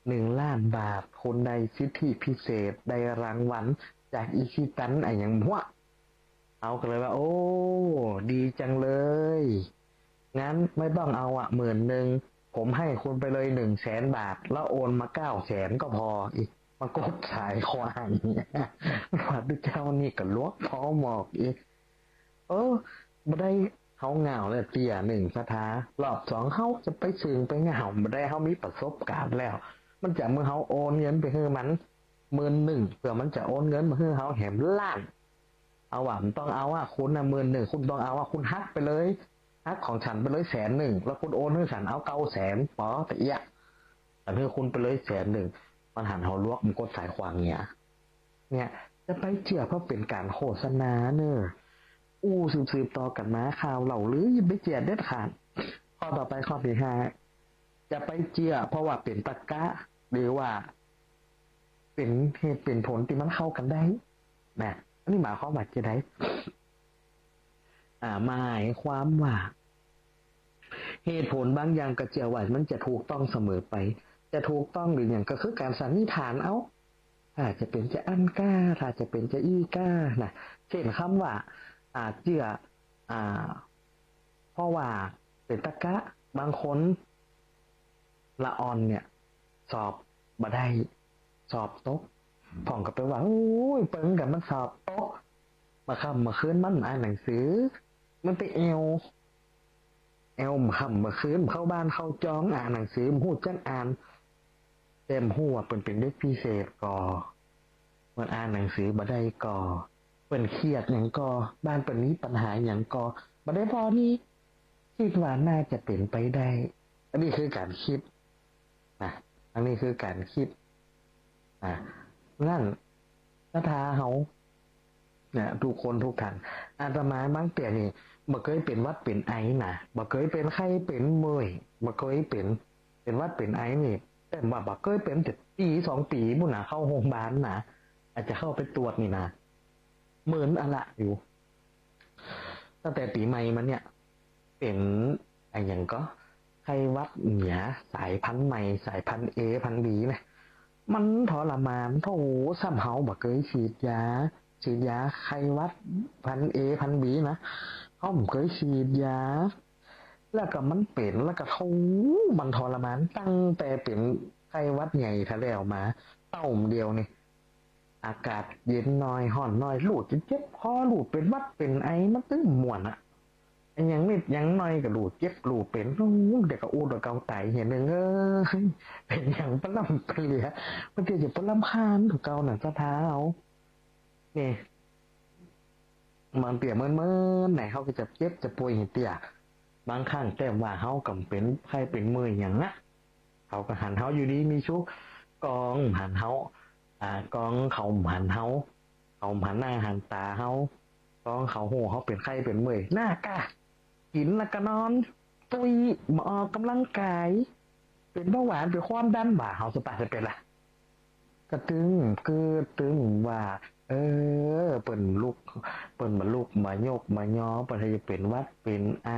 หนึ่งล้านบาท คุณได้สิทธิพิเศษ ได้รางวัลจากอิชิตันอะหยังหั้ว เฮาก็เลยว่า โอ้ ดีจังเลย งั้นไม่ต้องเอาอะ หมื่นหนึ่ง ผมให้คุณไปเลยหนึ่งแสนบาท แล้วโอนมาเก้าแสนก็พอ อิ มากดสายขว้าง ว่าเจ้านี่ก็หลวกผ่อหมอกอิ เออ บ่ได้ เฮาเหง้าแล้วเตื้อนึ่ง ศรัทธา รอบสองเฮาจะไปเซิ่งไปเหง้าบ่ได้ เฮามีประสบการณ์แล้ว มันจะเมื่อเฮาโอนเงินไปหื้อมันหมื่นหนึ่ง เปื้อมันจะโอนเงินมาหื้อเฮาแหมล้าน เอาว่ามันต้องเอาอะ คุณน่ะ หมื่นหนึ่ง คุณต้องเอาอะ คุณหักไปเลย หักของฉันไปเลยแสนหนึ่ง แล้วคุณโอนหื้อฉันเอาเก้าแสน ปอตะเอี้ย ฉันหื้อคุณไปเลยแสนหนึ่ง มันหันเฮาหลวก มันกดสายขว้างเนี่ย เนี่ย จะไปเจื้อเพราะเป๋นก๋านโฆษณาเน่อ อู้สืบๆ ต่อกั๋นมา ข่าวเล่าลือ อย่าไปเจื้อเด็ดขาด ข้อต่อไป ข้อตี้ห้า จะไปเจื้อเพราะว่าเป๋นตรรกะ หรือว่าเป๋นเหตุเป๋นผลตี้มันเข้ากั๋นได้ นะ อันนี้หมายความว่าจะได อ่า หมายความว่า เหตุผลบางอย่างก็เจื้อว่ามันจะถูกต้องเสมอไป จะถูกต้องหรือหยังก็คือก๋านสันนิษฐานเอา อาจจะเป๋นจาอั้นก้า อาจจะเป๋นจาอี้ก้านะ เช่นกำว่า อ่า เจื้อ อ่า เพราะว่าเป๋นตรรกะ บางคน ละอ่อนเนี่ย สอบบ่ได้ สอบตก พ่องก็ไปว่า โอ้ย เปิงกั๋นมันสอบตก เมื่อค่ำเมื่อคืนมันอ่านหนังสือ มันไปแอ่ว แอ่วเมื่อค่ำเมื่อคืน เข้าบ้านเข้าจอง อ่านหนังสือ บ่ฮู้จักอ่าน แต่บ่ฮู้ว่าเปิ้นเป๋นเด็กพิเศษก่อ เปิ้นอ่านหนังสือบ่ได้ก่อ เปิ้นเครียดหยังก่อ บ้านเปิ้นมีปัญหาหยังก่อ บ่ได้ผ่อหนี้ กึ๊ดว่าน่าจะเป๋นไปได้ อันนี้คือก๋านกึ๊ดนะ อันนี้คือก๋านกึ๊ดนะ นั้นศรัทธาเฮาเนี่ย ทุกคนทุกท่าน อาตมาบางเตื้อนี่ บ่เกยเป๋นหวัดเป๋นไอนะ บ่เกยเป๋นไข้เป๋นเมื่อย บ่เกยเป๋น เป๋นหวัดเป๋นไอนี่ แต้มว่าบ่เกยเป๋นแต่ปี๋สองปี๋ปู้นนะ เข้าโฮงพยาบาลนะ อาจจะเข้าไปตรวจนี่นะ เหมือนอะละอยู่ ตั้งแต่ปี๋ใหม่มาเนี่ย เป๋นอะหยังก็ ไข้หวัดเหนือสายพันธุ์ใหม่ สายพันธุ์ A พันธุ์ B นะ มันทรมาน โธ่ ซ้ำเฮาบ่เกยฉีดยา ฉีดยาไข้หวัดพันธุ์ A พันธุ์ B นะ เฮาบ่เกยฉีดยา แล้วก็มันเป๋น แล้วก็โธ่ มันทรมาน ตั้งแต่เป๋นไข้หวัดใหญ่เตื้อแล้วมา เต้าเดียวนี่ อากาศเย็นหน่อย ฮ้อนหน่อย ลูกจะเจ็บคอ ลูกเป๋นหวัดเป๋นไอ มันตึงม่วนอะ อะหยังนิดหยังหน่อยก็ลูกเจ็บลูกเป๋น โอ้ เดี๋ยวก็อดว่าเก่าต๋ายเหียเนิงเอ้ย เป๋นหยังปะล้ำปะเหลือ มันก็จะปะรำคาญกว่าเก่าน่ะ ศรัทธาเฮา นี่ บางเตื้อเมินๆ ไหนเฮาก็จะเจ็บจะป่วยหื้อเตื้อ บางครั้งแต้มว่าเฮาก็เป๋นไข้เป๋นเมื่อยหยังอะ เขาก็หันเฮาอยู่ดีมีสุข กองหันเฮา อ่า กองเขาหันเฮา เขาหันหน้าหันต๋าเฮา กองเขาฮู้เฮาเป๋นไข้เป๋นเมื่อย หน้ากะ กิ๋นแล้วก็นอน ตุ้ย บ่ออกกำลังกาย เป๋นเบาหวาน เป๋นความดัน บ่าเฮาสะปาจะเป๋นละ ก็ตึง คือตึงว่า เออ เปิ้นลุก เปิ้นบ่ลุกบ่ยกบ่ยอ เปิ้นจะเป๋นหวัดเป๋นไอ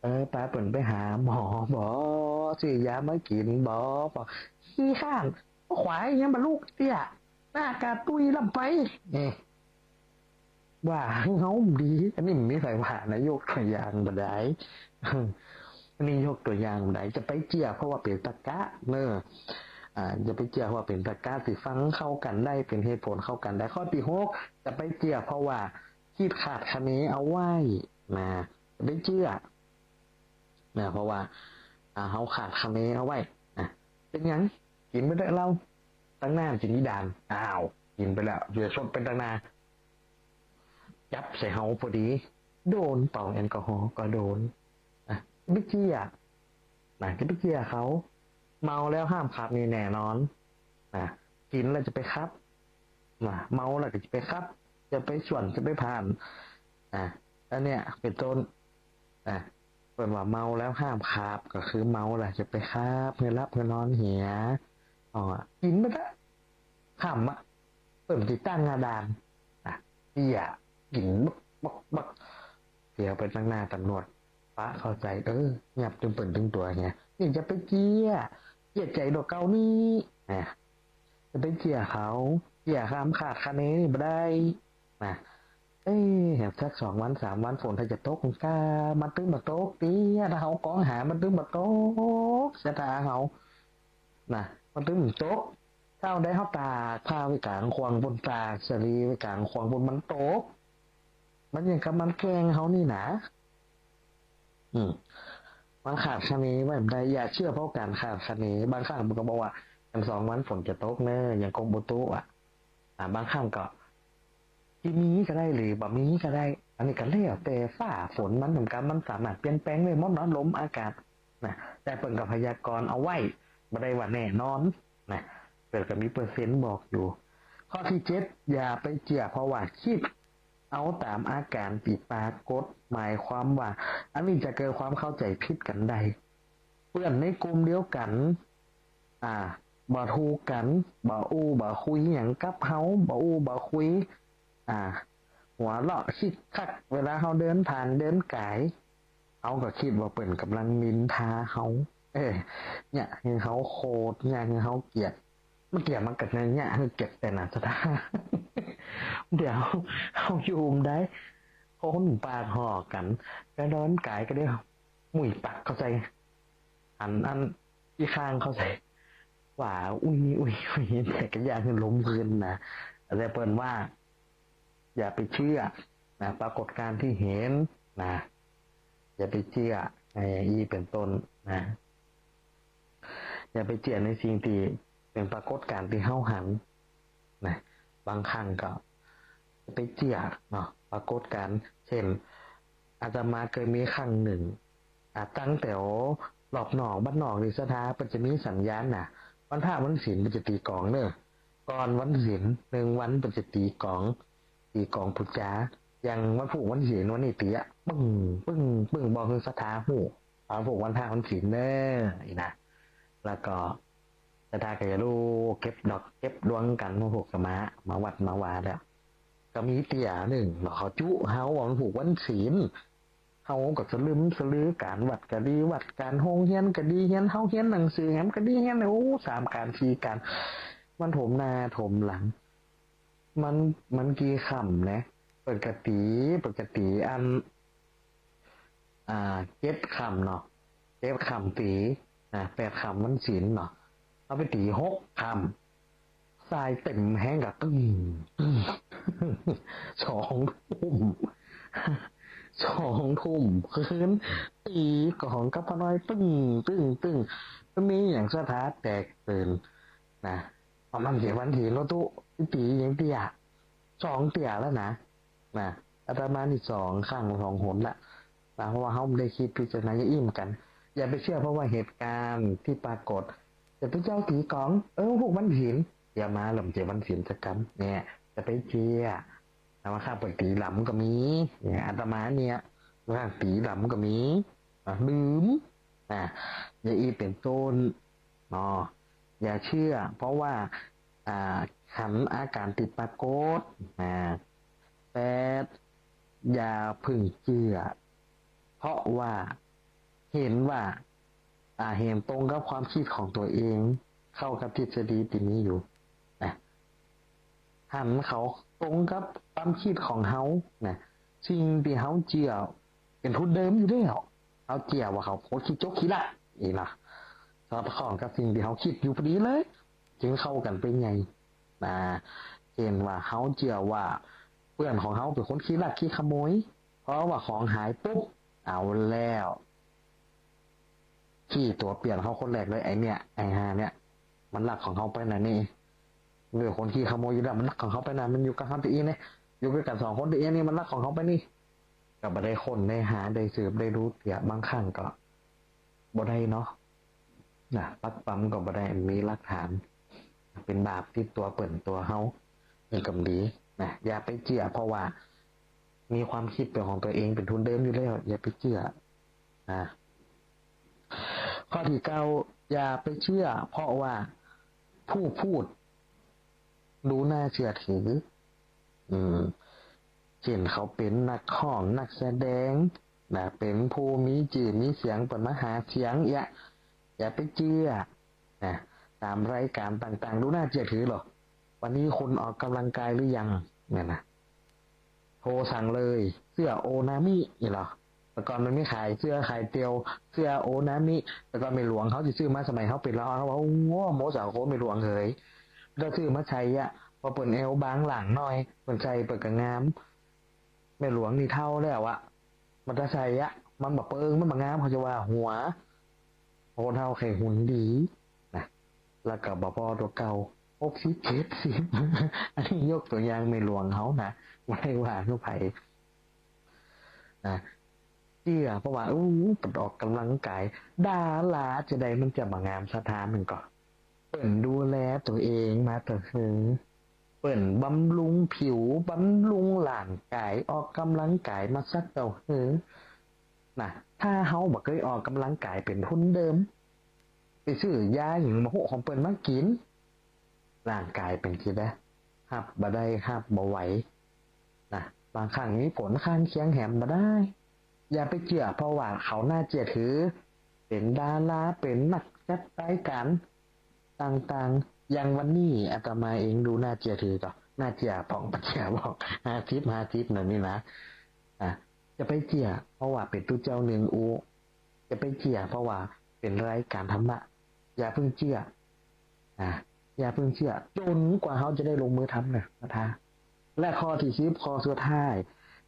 เออ ปาเปิ้นไปหาหมอบ่ ซื้อยามากิ๋นบ่ บ่ขี้คร้าน ขวายยังบ่ลุกเตื้อ หน้ากะตุ้ยล้ำไป เอ๊ะ ว่าเฮาดี อันนี้บ่มีใผว่านะ ยกตั๋วอย่างบ่ได้ อันนี้ยกตั๋วอย่างบ่ได้ จะไปเจื้อเพราะว่าเป๋นตรรกะเนาะ อ่า จะไปเจื้อเพราะว่าเป๋นตรรกะ ตี้ฟังเข้ากั๋นได้ เป๋นเหตุผลเข้ากั๋นได้ ข้อตี้หก จะไปเจื้อเพราะว่าคิดคาดคะเนเอาไว้นะ จะไปเจื้อนะ เพราะว่า อ่า เฮาคาดคะเนเอาไว้นะ เป๋นหยัง กิ๋นไปเต๊อะเหล้า ตังหน้าจะมีด่าน อ้าว กิ๋นไปแล้ว เยียะซดไปตังหน้า จับใส่เฮาพอดี โดนเป่าแอลกอฮอล์ก็โดน นะ จะไปเจื้อ นะ จะไปเจื้อเขา เมาแล้วห้ามขับนี่แน่นอน นะ กิ๋นแล้วจะไปขับ นะ เมาแล้วก็จะไปขับ จะไปส่วน จะไปผ่าน นะ อันเนี้ยเป๋นต้น นะ เปิ้นว่าเมาแล้วห้ามขับ ก็คือเมาแล้วจะไปขับ หื้อหลับหื้อนอนเหีย อ๋อ กิ๋นไปเต๊อะ ค่ำอะ เปิ้นติดตั้งหน้าด่าน นะ เตี้ย กิ๋นบักบักบัก เตี้ยไปตังหน้าตำรวจ ปะเข้าใจ๋ เออ เยียะตึงเปิ้นตึงตั๋วเหีย นี่จะไปเจื้อ เจื้อใจ๋ตั๋วเก่านี่ นะ จะไปเจื้อเขา เจื้อความคาดคะเนนี่บ่ได้ นะ เอ๊ะ สักสองวันสามวันฝนถ้าจะตกกา มันตึงบ่ตกเตี้ย ถ้าเฮากองหามันตึงบ่ตก ศรัทธาเฮา นะ มันตึงบ่ตก เจ้าได้เฮาตากผ้าไว้ก๋างข่วงปู้น ตากสาลีไว้ก๋างข่วงปู้น มันตก มันอย่างกับมันแกล้งเฮานี่นะ อืม มันคาดคะเนไว้บ่ได้ อย่าเชื่อเพราะการคาดคะเน บางครั้งมันก็บอกว่า อันสองวันฝนจะตกเนอะ อย่างกรมอุตุอะ อ่า บางครั้งก็ สิมีก็ได้หรือบ่มีก็ได้ อันนี้ก็แล้วแต่ฟ้าฝนมันเหมือนกั๋น มันสามารถเปลี่ยนแปลงได้หมดเนาะ ลมอากาศนะ แต่เปิ้นก็พยากรณ์เอาไว้ บ่ได้ว่าแน่นอนนะ เปิ้นก็มีเปอร์เซ็นต์บอกอยู่ ข้อตี้เจ็ด อย่าไปเจื้อเพราะว่าคิดเอาต๋ามอาก๋านตี้ปรากฏ หมายความว่า อันนี้จะเกิดความเข้าใจ๋ผิดกั๋นได้ เปื้อนในกลุ่มเดียวกั๋น อ่า บ่ถูกกั๋น บ่อู้บ่คุยหยังกับเฮา บ่อู้บ่คุย อ่า หัวเราะคิกคัก เวลาเฮาเดินผ่านเดินก๋าย เฮาก็คิดว่าเปิ้นก่ำลังนินทาเฮา เออ เยียะหื้อเฮาโขด เยียะหื้อเฮาเกลียด มันเกลียดมันก็เยียะหื้อเกลียดแต่น่ะ ศรัทธา เดี๋ยวเฮาอยู่บ่ได้ คนปากห่อกั๋น ก็เดินก๋ายก็เดี๋ยว มุ้ยปากเข้าใส่ หันอันอี้ข้างเข้าใส่ ว่า อุ๊ย อุ๊ย อุ๊ย แต่ก็เยียะหื้อลมขึ้นนะ แต่เปิ้นว่า อย่าไปเจื้อนะ ปรากฏการณ์ตี้เห็นนะ อย่าไปเจื้อ ไอ้ อี้เป๋นต้นนะ อย่าไปเจื้อในสิ่งตี้เป๋นปรากฏการณ์ตี้เฮาหัน นะ บางครั้งก็ไปเจื้อเนาะ ปรากฏการณ์ เจ้น อาตมาเกยมีครั้งนึ่ง อ่า ตังแถวรอบนอก บ้านนอกนี่ศรัทธา เปิ้นจะมีสัญญาณนะ วันพระวันศีลเปิ้นจะตี๋ก๋องเนาะ ก่อนวันศีลนึ่งวันเปิ้นจะตี๋ก๋อง ตี๋ก๋องปู๋จา อย่างวันพูกวันศีลวันนี้เตื้อ ปึ้ง ปึ้ง ปึ้ง บ่หื้อศรัทธาฮู้ วันพูกวันพระวันศีลเน้อ อี้นะ แล้วก็ศรัทธาก็จะลุกเก็บดอกเก็บดวงกั๋น วันพูกก็มา มาวัดมาวาแล้ว ก็มีเตื้อนึ่ง แล้วเขาจุเฮาวันพูกวันศีล เฮาก็สลึมสลือก๋านวัดก็ดี วัดก๋านโฮงเฮียนก็ดี เฮียนเฮาเฮียนหนังสือแหมก็ดี เฮียน โอ้ สามก๋านสี่ก๋าน มันถมหน้าถมหลัง มัน มันกี่ค่ำนะ ปกติ ปกติอัน อ่า เจ็ดค่ำเนาะ เจ็ดค่ำตี๋ นะ แปดค่ำวันศีลเนาะ เอาไปตี๋หกค่ำ สายเต็มแฮงก็ตึ้ง ตึ้ง สองทุ่ม สองทุ่มคืน ตี๋ก๋องกับป้าน้อย ตึ้ง ตึ้ง ตึ้ง มันมีอย่างศรัทธาแตกตื่น นะ ประมาณเจ็ดวันทีแล้วตุ๊ ตี๋อย่างเตื้อ สองเตื้อแล้วนะ นะ อาตมานี่สองครั้งสองหนละ นะ เพราะว่าเฮาบ่ได้กึ๊ดพิจารณาอย่างอี้เหมือนกั๋น อย่าไปเจื้อเพราะว่าเหตุก๋ารณ์ตี้ปรากฏ แต่พระเจ้าตี๋ก๋อง เออ พูกวันศีล เตื้อมาแล้วมันเจ็ดวันศีลสักกำ เนี่ย จะไปเจื้อ แต่ว่าข้างเปิ้นตี๋หลำก็มี เนี่ย อาตมาเนี่ย ข้างตี๋หลำก็มี นะ ลืม นะ อย่างอี้เป๋นต้น เนาะ อย่าเจื้อ เพราะว่า อ่า หันอาก๋ารตี้ปรากฏ นะ แปด อย่าเพิ่งเจื้อ เพราะว่าเห็นว่า อ่า เห็นตรงกับความกึ๊ดของตั๋วเอง เข้ากับทฤษฎีตี้มีอยู่ นะ หันเขาตรงกับความกึ๊ดของเฮา นะ สิ่งตี้เฮาเจื้อเป๋นทุนเดิมอยู่แล้ว เฮาเจื้อว่าเขาคนขี้จกขี้ลัก อี้นะ สอดคล้องกับสิ่งตี้เฮากึ๊ดอยู่พอดีเลย จึงเข้ากั๋นไปใหญ่ นะ เช่นว่าเฮาเจื้อว่าเปื้อนของเฮาเป๋นคนขี้ลักขี้ขโมย เพราะว่าของหายปุ๊บ เอาแล้ว ขี้ตั๋วเปื้อนเฮาคนแรกเลย ไอ้เนี่ย ไอ้ห่าเนี่ย มันลักของเฮาไปนะนี่ มันเป๋นคนขี้ขโมยอยู่แล้ว มันลักของเฮาไปนะ มันอยู่กับเฮาตี้อี้นี่ อยู่กั๋นสองคนตี้อี้นี่ มันลักของเฮาไปนี่ ก็บ่ได้ค้นได้หาได้สืบได้ฮู้เตื้อ บางครั้งก็บ่ได้เนาะ นะ ปักปั๊มก็บ่ได้ มีหลักฐาน เป๋นบาปติดตั๋วเปิ้นตั๋วเฮา นี่ก็บ่ดี นะ อย่าไปเจื้อ เพราะว่ามีความกึ๊ดเป๋นของตั๋วเอง เป๋นทุนเดิมอยู่แล้ว อย่าไปเจื้อ นะ ข้อตี้เก้า อย่าไปเจื้อ เพราะว่าผู้พูด ดูน่าเจื้อถือ อืม เช่นเขาเป๋นนักฮ้อง นักแสดง นะ เป๋นผู้มีจื้อมีเสียง เปิ้นมาหาเสียงเอี้ย อย่าไปเจื้อ นะ ต๋ามรายก๋านต่างๆ ดูน่าเจื้อถือเหรอ วันนี้คุณออกกำลังกายหรือยัง เนี่ยนะ โทรสั่งเลย เสื้อโอนามิ นี่เหรอ แต่ก่อนมันมีขายเสื้อขายเตียว เสื้อโอนามิ แต่ก่อนแม่หลวงเขาจะซื้อมาสมัยเขาเป๋นละอ่อน เขาว่า โอ้โห โมสาวโคตรแม่หลวงเหย ถ้าซื้อมาใส่อะ พอเปิ้นแอวบางหลังหน่อย เปิ้นใส่เปิ้นก็งาม แม่หลวงนี่เฒ่าแล้วอะ มันจะใส่อะ มันบ่เปิง มันบ่งาม เขาจะว่าหัว คนเฒ่าใค่หุ่นดี นะ แล้วก็บ่ปอตั๋วเก่า หกสิบ เจ็ดสิบ อันนี้ยกตั๋วอย่างแม่หลวงเขานะ บ่ได้ว่าคือใผ นะ เจื้อ เพราะว่า อู้ เปิ้นออกกำลังกาย ดาราจะใดมันจะบ่งามสะท้านหนึ่งก่อ เปิ้นดูแลตั๋วเองมาเต้าเหิง เปิ้นบำรุงผิว บำรุงร่างกาย ออกกำลังกายมาสักเต้าเหิง นะ ถ้าเฮาบ่เกยออกกำลังกายเป๋นทุนเดิม ไปซื้อยาหยังบ่ฮู้ของเปิ้นมากิ๋น ร่างกายเป๋นจะใด ฮับบ่ได้ ฮับบ่ไหว นะ บางครั้งมีผลข้างเคียงแหมบ่ดาย อย่าไปเจื้อ เพราะว่าเขาน่าเจื้อถือ เป๋นดารา เป๋นนักจัดรายก๋านต่างๆ อย่างวันนี้อาตมาเองดูน่าเจื้อถือก่อ น่าเจื้อป๋อง บ่เจื้อป๋อง ห้าสิบห้าสิบ นั่นนี่นะ อ่ะ อย่าไปเจื้อ เพราะว่าเป๋นตุ๊เจ้านึ่งอู้ อย่าไปเจื้อ เพราะว่าเป๋นรายก๋านธรรมะ อย่าเพิ่งเจื้อ อ่ะ อย่าเพิ่งเจื้อ จ๋นกว่าเฮาจะได้ลงมือทำนะ นะท่า และข้อตี้สิบ ข้อสุดท้าย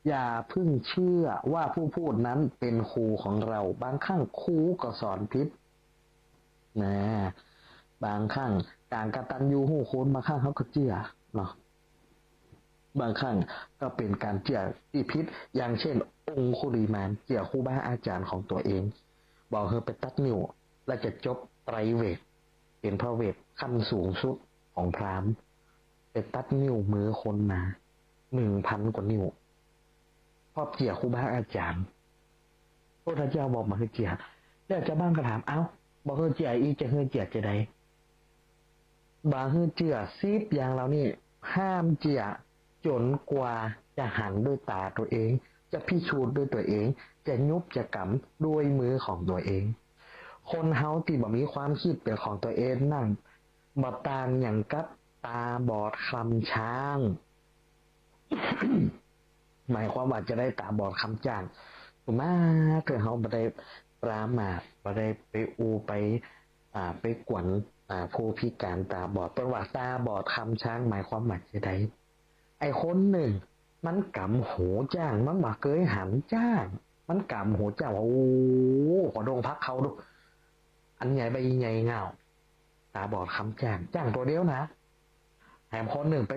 อย่าเพิ่งเจื้อว่าผู้พูดนั้นเป๋นครูของเรา บางครั้งครูก็สอนผิด นะ บางครั้งก๋านกตัญญูรู้คุณ บางครั้งเฮาก็เจื้อเนาะ บางครั้งก็เป๋นก๋านเจื้อตี้ผิด อย่างเช่น องคุลิมานเจื้อครูบาอาจ๋ารย์ของตั๋วเอง บ่หื้อไปตัดนิ้ว แล้วจะจบไตรเวท เป๋นพระเวทขั้นสูงสุดของพราหมณ์ ไปตัดนิ้วมือคนมา หนึ่งพันกว่านิ้ว ราะเจื้อครูบาอาจ๋ารย์ พระพุทธเจ้าบอกบ่หื้อเจื้อ แล้วจาวบ้านก็ถาม เอ้า บ่หื้อเจื้ออีก จะหื้อเจื้อจาใด บ่หื้อเจื้อสิบอย่างเหล่านี้ ห้ามเจื้อจ๋นกว่าจะหันด้วยต๋าตั๋วเอง จะพิสูจน์ด้วยตั๋วเอง จะยุบจะกำด้วยมือของตั๋วเอง คนเฮาตี้บ่มีความกึ๊ดเป๋นของตั๋วเองนั้น บ่ต่างหยังกับต๋าบอดคลำจ๊าง หมายความว่าจาใดต๋าบอดคลำจ๊าง สุมาเถอะ เฮาบ่ได้ประมาท บ่ได้ไปอู้ไป อ่า ไปกวน อ่า ผู้พิการต๋าบอด เปิ้นว่าต๋าบอดคลำจ๊าง หมายความว่าจาใด ไอ้คนนึ่ง มันก๋ำหูจ๊าง มันบ่เกยหันจ๊าง มันก๋ำหูจ๊างว่า โอ้ ขอดงพักเขาดู อันใหญ่ใบใหญ่เง่า ต๋าบอดคลำจ๊าง จ๊างตั๋วเดียวนะ แถมคนนึ่งไป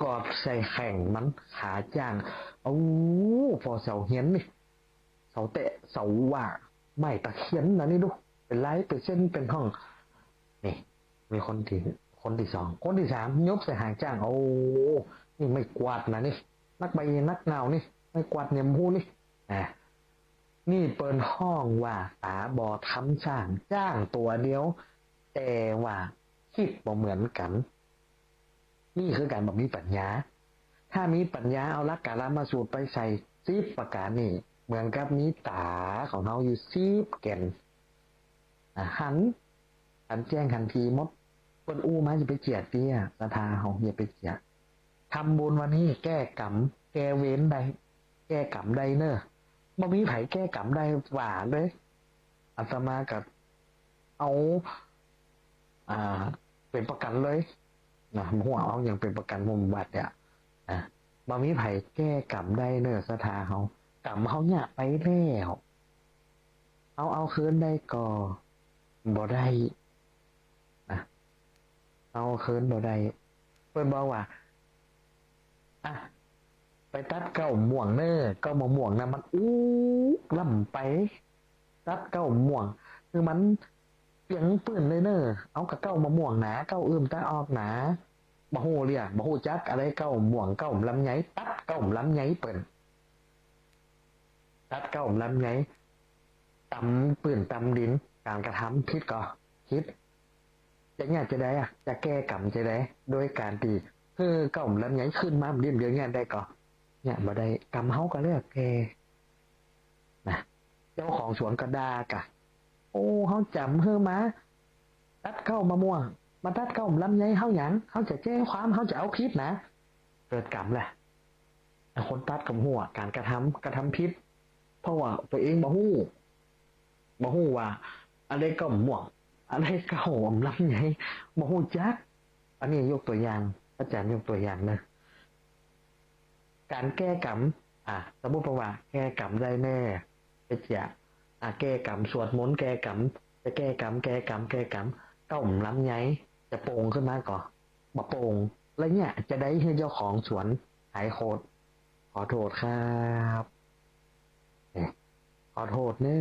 กอดใส่แข้งมัน ขาจ๊าง โอ้ ผ่อเสาเฮียนนี่ เสาแต๊ เสาว่า ไม้ตะเคียนนะนี่ดู เป๋นลายเป๋นเส้นเป๋นห้อง นี่ มีคนตี้ คนตี้สอง คนตี้สาม ยบใส่หางจ๊าง โอ้ นี่ไม้กวาดนะนี่ นักใบนักเง่านี่ ไม้กวาดเหนี่ยมหูนี่ อ่ะ นี่เปิ้นฮ้องว่าต๋าบอดคลำจ๊าง จ๊างตั๋วเดียว แต่ว่ากึ๊ดบ่เหมือนกั๋น นี่คือก๋านบ่มีปั๋ญญา ถ้ามีปั๋ญญาเอาหลักกาลมาสูตรไปใส่สิบประก๋านนี่ เหมือนกับมีต๋าของเฮาอยู่สิบแก่น อ่ะ หัน หันแจ้งหันถี่หมด เปิ้นอู้มาอย่าไปเจื้อเตี้ย ศรัทธาเฮาอย่าไปเจื้อ ทำบุญวันนี้แก้กรรม แก้เวรได้ แก้กรรมได้เน่อ บ่มีใผแก้กรรมได้ว่าเลย อาตมาก็เอา อ่า เป๋นประกั๋นเลยนะ หัวเอาอย่างเป๋นประกั๋น ผมบัดเนี่ยนะ บ่มีใผแก้กรรมได้เน่อ ศรัทธาเฮา กรรมเฮาเนี่ยไปแล้ว เอา เอาคืนได้ก่อ บ่ได้นะ เอาคืนบ่ได้ เปิ้นบอกว่า อ่ะ ไปตัดเก๊ามะม่วงเน่อ เก๊ามะม่วงนะมันอู้ล้ำไป ตัดเก๊ามะม่วง คือมันเปียงปื้นเลยเน่อ เอาก้าเก๊ามะม่วงหนา เก๊าอื่นตัดออกหนา บ่ฮู้เรื่อง บ่ฮู้จักอะใดเก๊ามะม่วง เก๊าลำไย ตัดเก๊าลำไยเปิ้น ตัดเก๊าลำไย ตำปื้นตำดิน ก๋านกระทำผิดก่อ ผิด จะเนี่ยจาใดอะ จะแก้กรรมจาใด โดยก๋านตี้หื้อเก๊าลำไยขึ้นมาเดี๋ยวเนี่ยได้ก่อ เนี่ยบ่ได้ กรรมเฮาก็เลือกแก้นะ เจ้าของสวนก็ด่าก่ะ โอ้ เฮาจ๋ำหื้อมาตัดเก๊ามะม่วง มาตัดเก๊าลำไย เฮาหยัง เฮาจะแจ้งความ เฮาจะเอาผิดนะ เกิดกรรมแหละ คนตัดก็บ่ฮู้ว่าก๋านกระทำ กระทำผิด เพราะว่าตั๋วเองบ่ฮู้ บ่ฮู้ว่าอะใดเก๊ามะม่วง อะใดเก๊าลำไย บ่ฮู้จัก อันนี้ยกตั๋วอย่าง อาจ๋ารย์ยกตั๋วอย่างเน่อ ก๋านแก้กรรม อ่ะ สมมุติว่าแก้กรรมได้แน่ ไปเจื้อ อ่ะ แก้กรรม สวดมนต์แก้กรรม จะแก้กรรม แก้กรรม แก้กรรม เก๊าลำไยจะโป่งขึ้นมาก่อ บ่โป่ง แล้วเนี่ยจะได้หื้อเจ้าของสวนหายโขด ขอโทษครับ เอ๊ะ ขอโทษเน่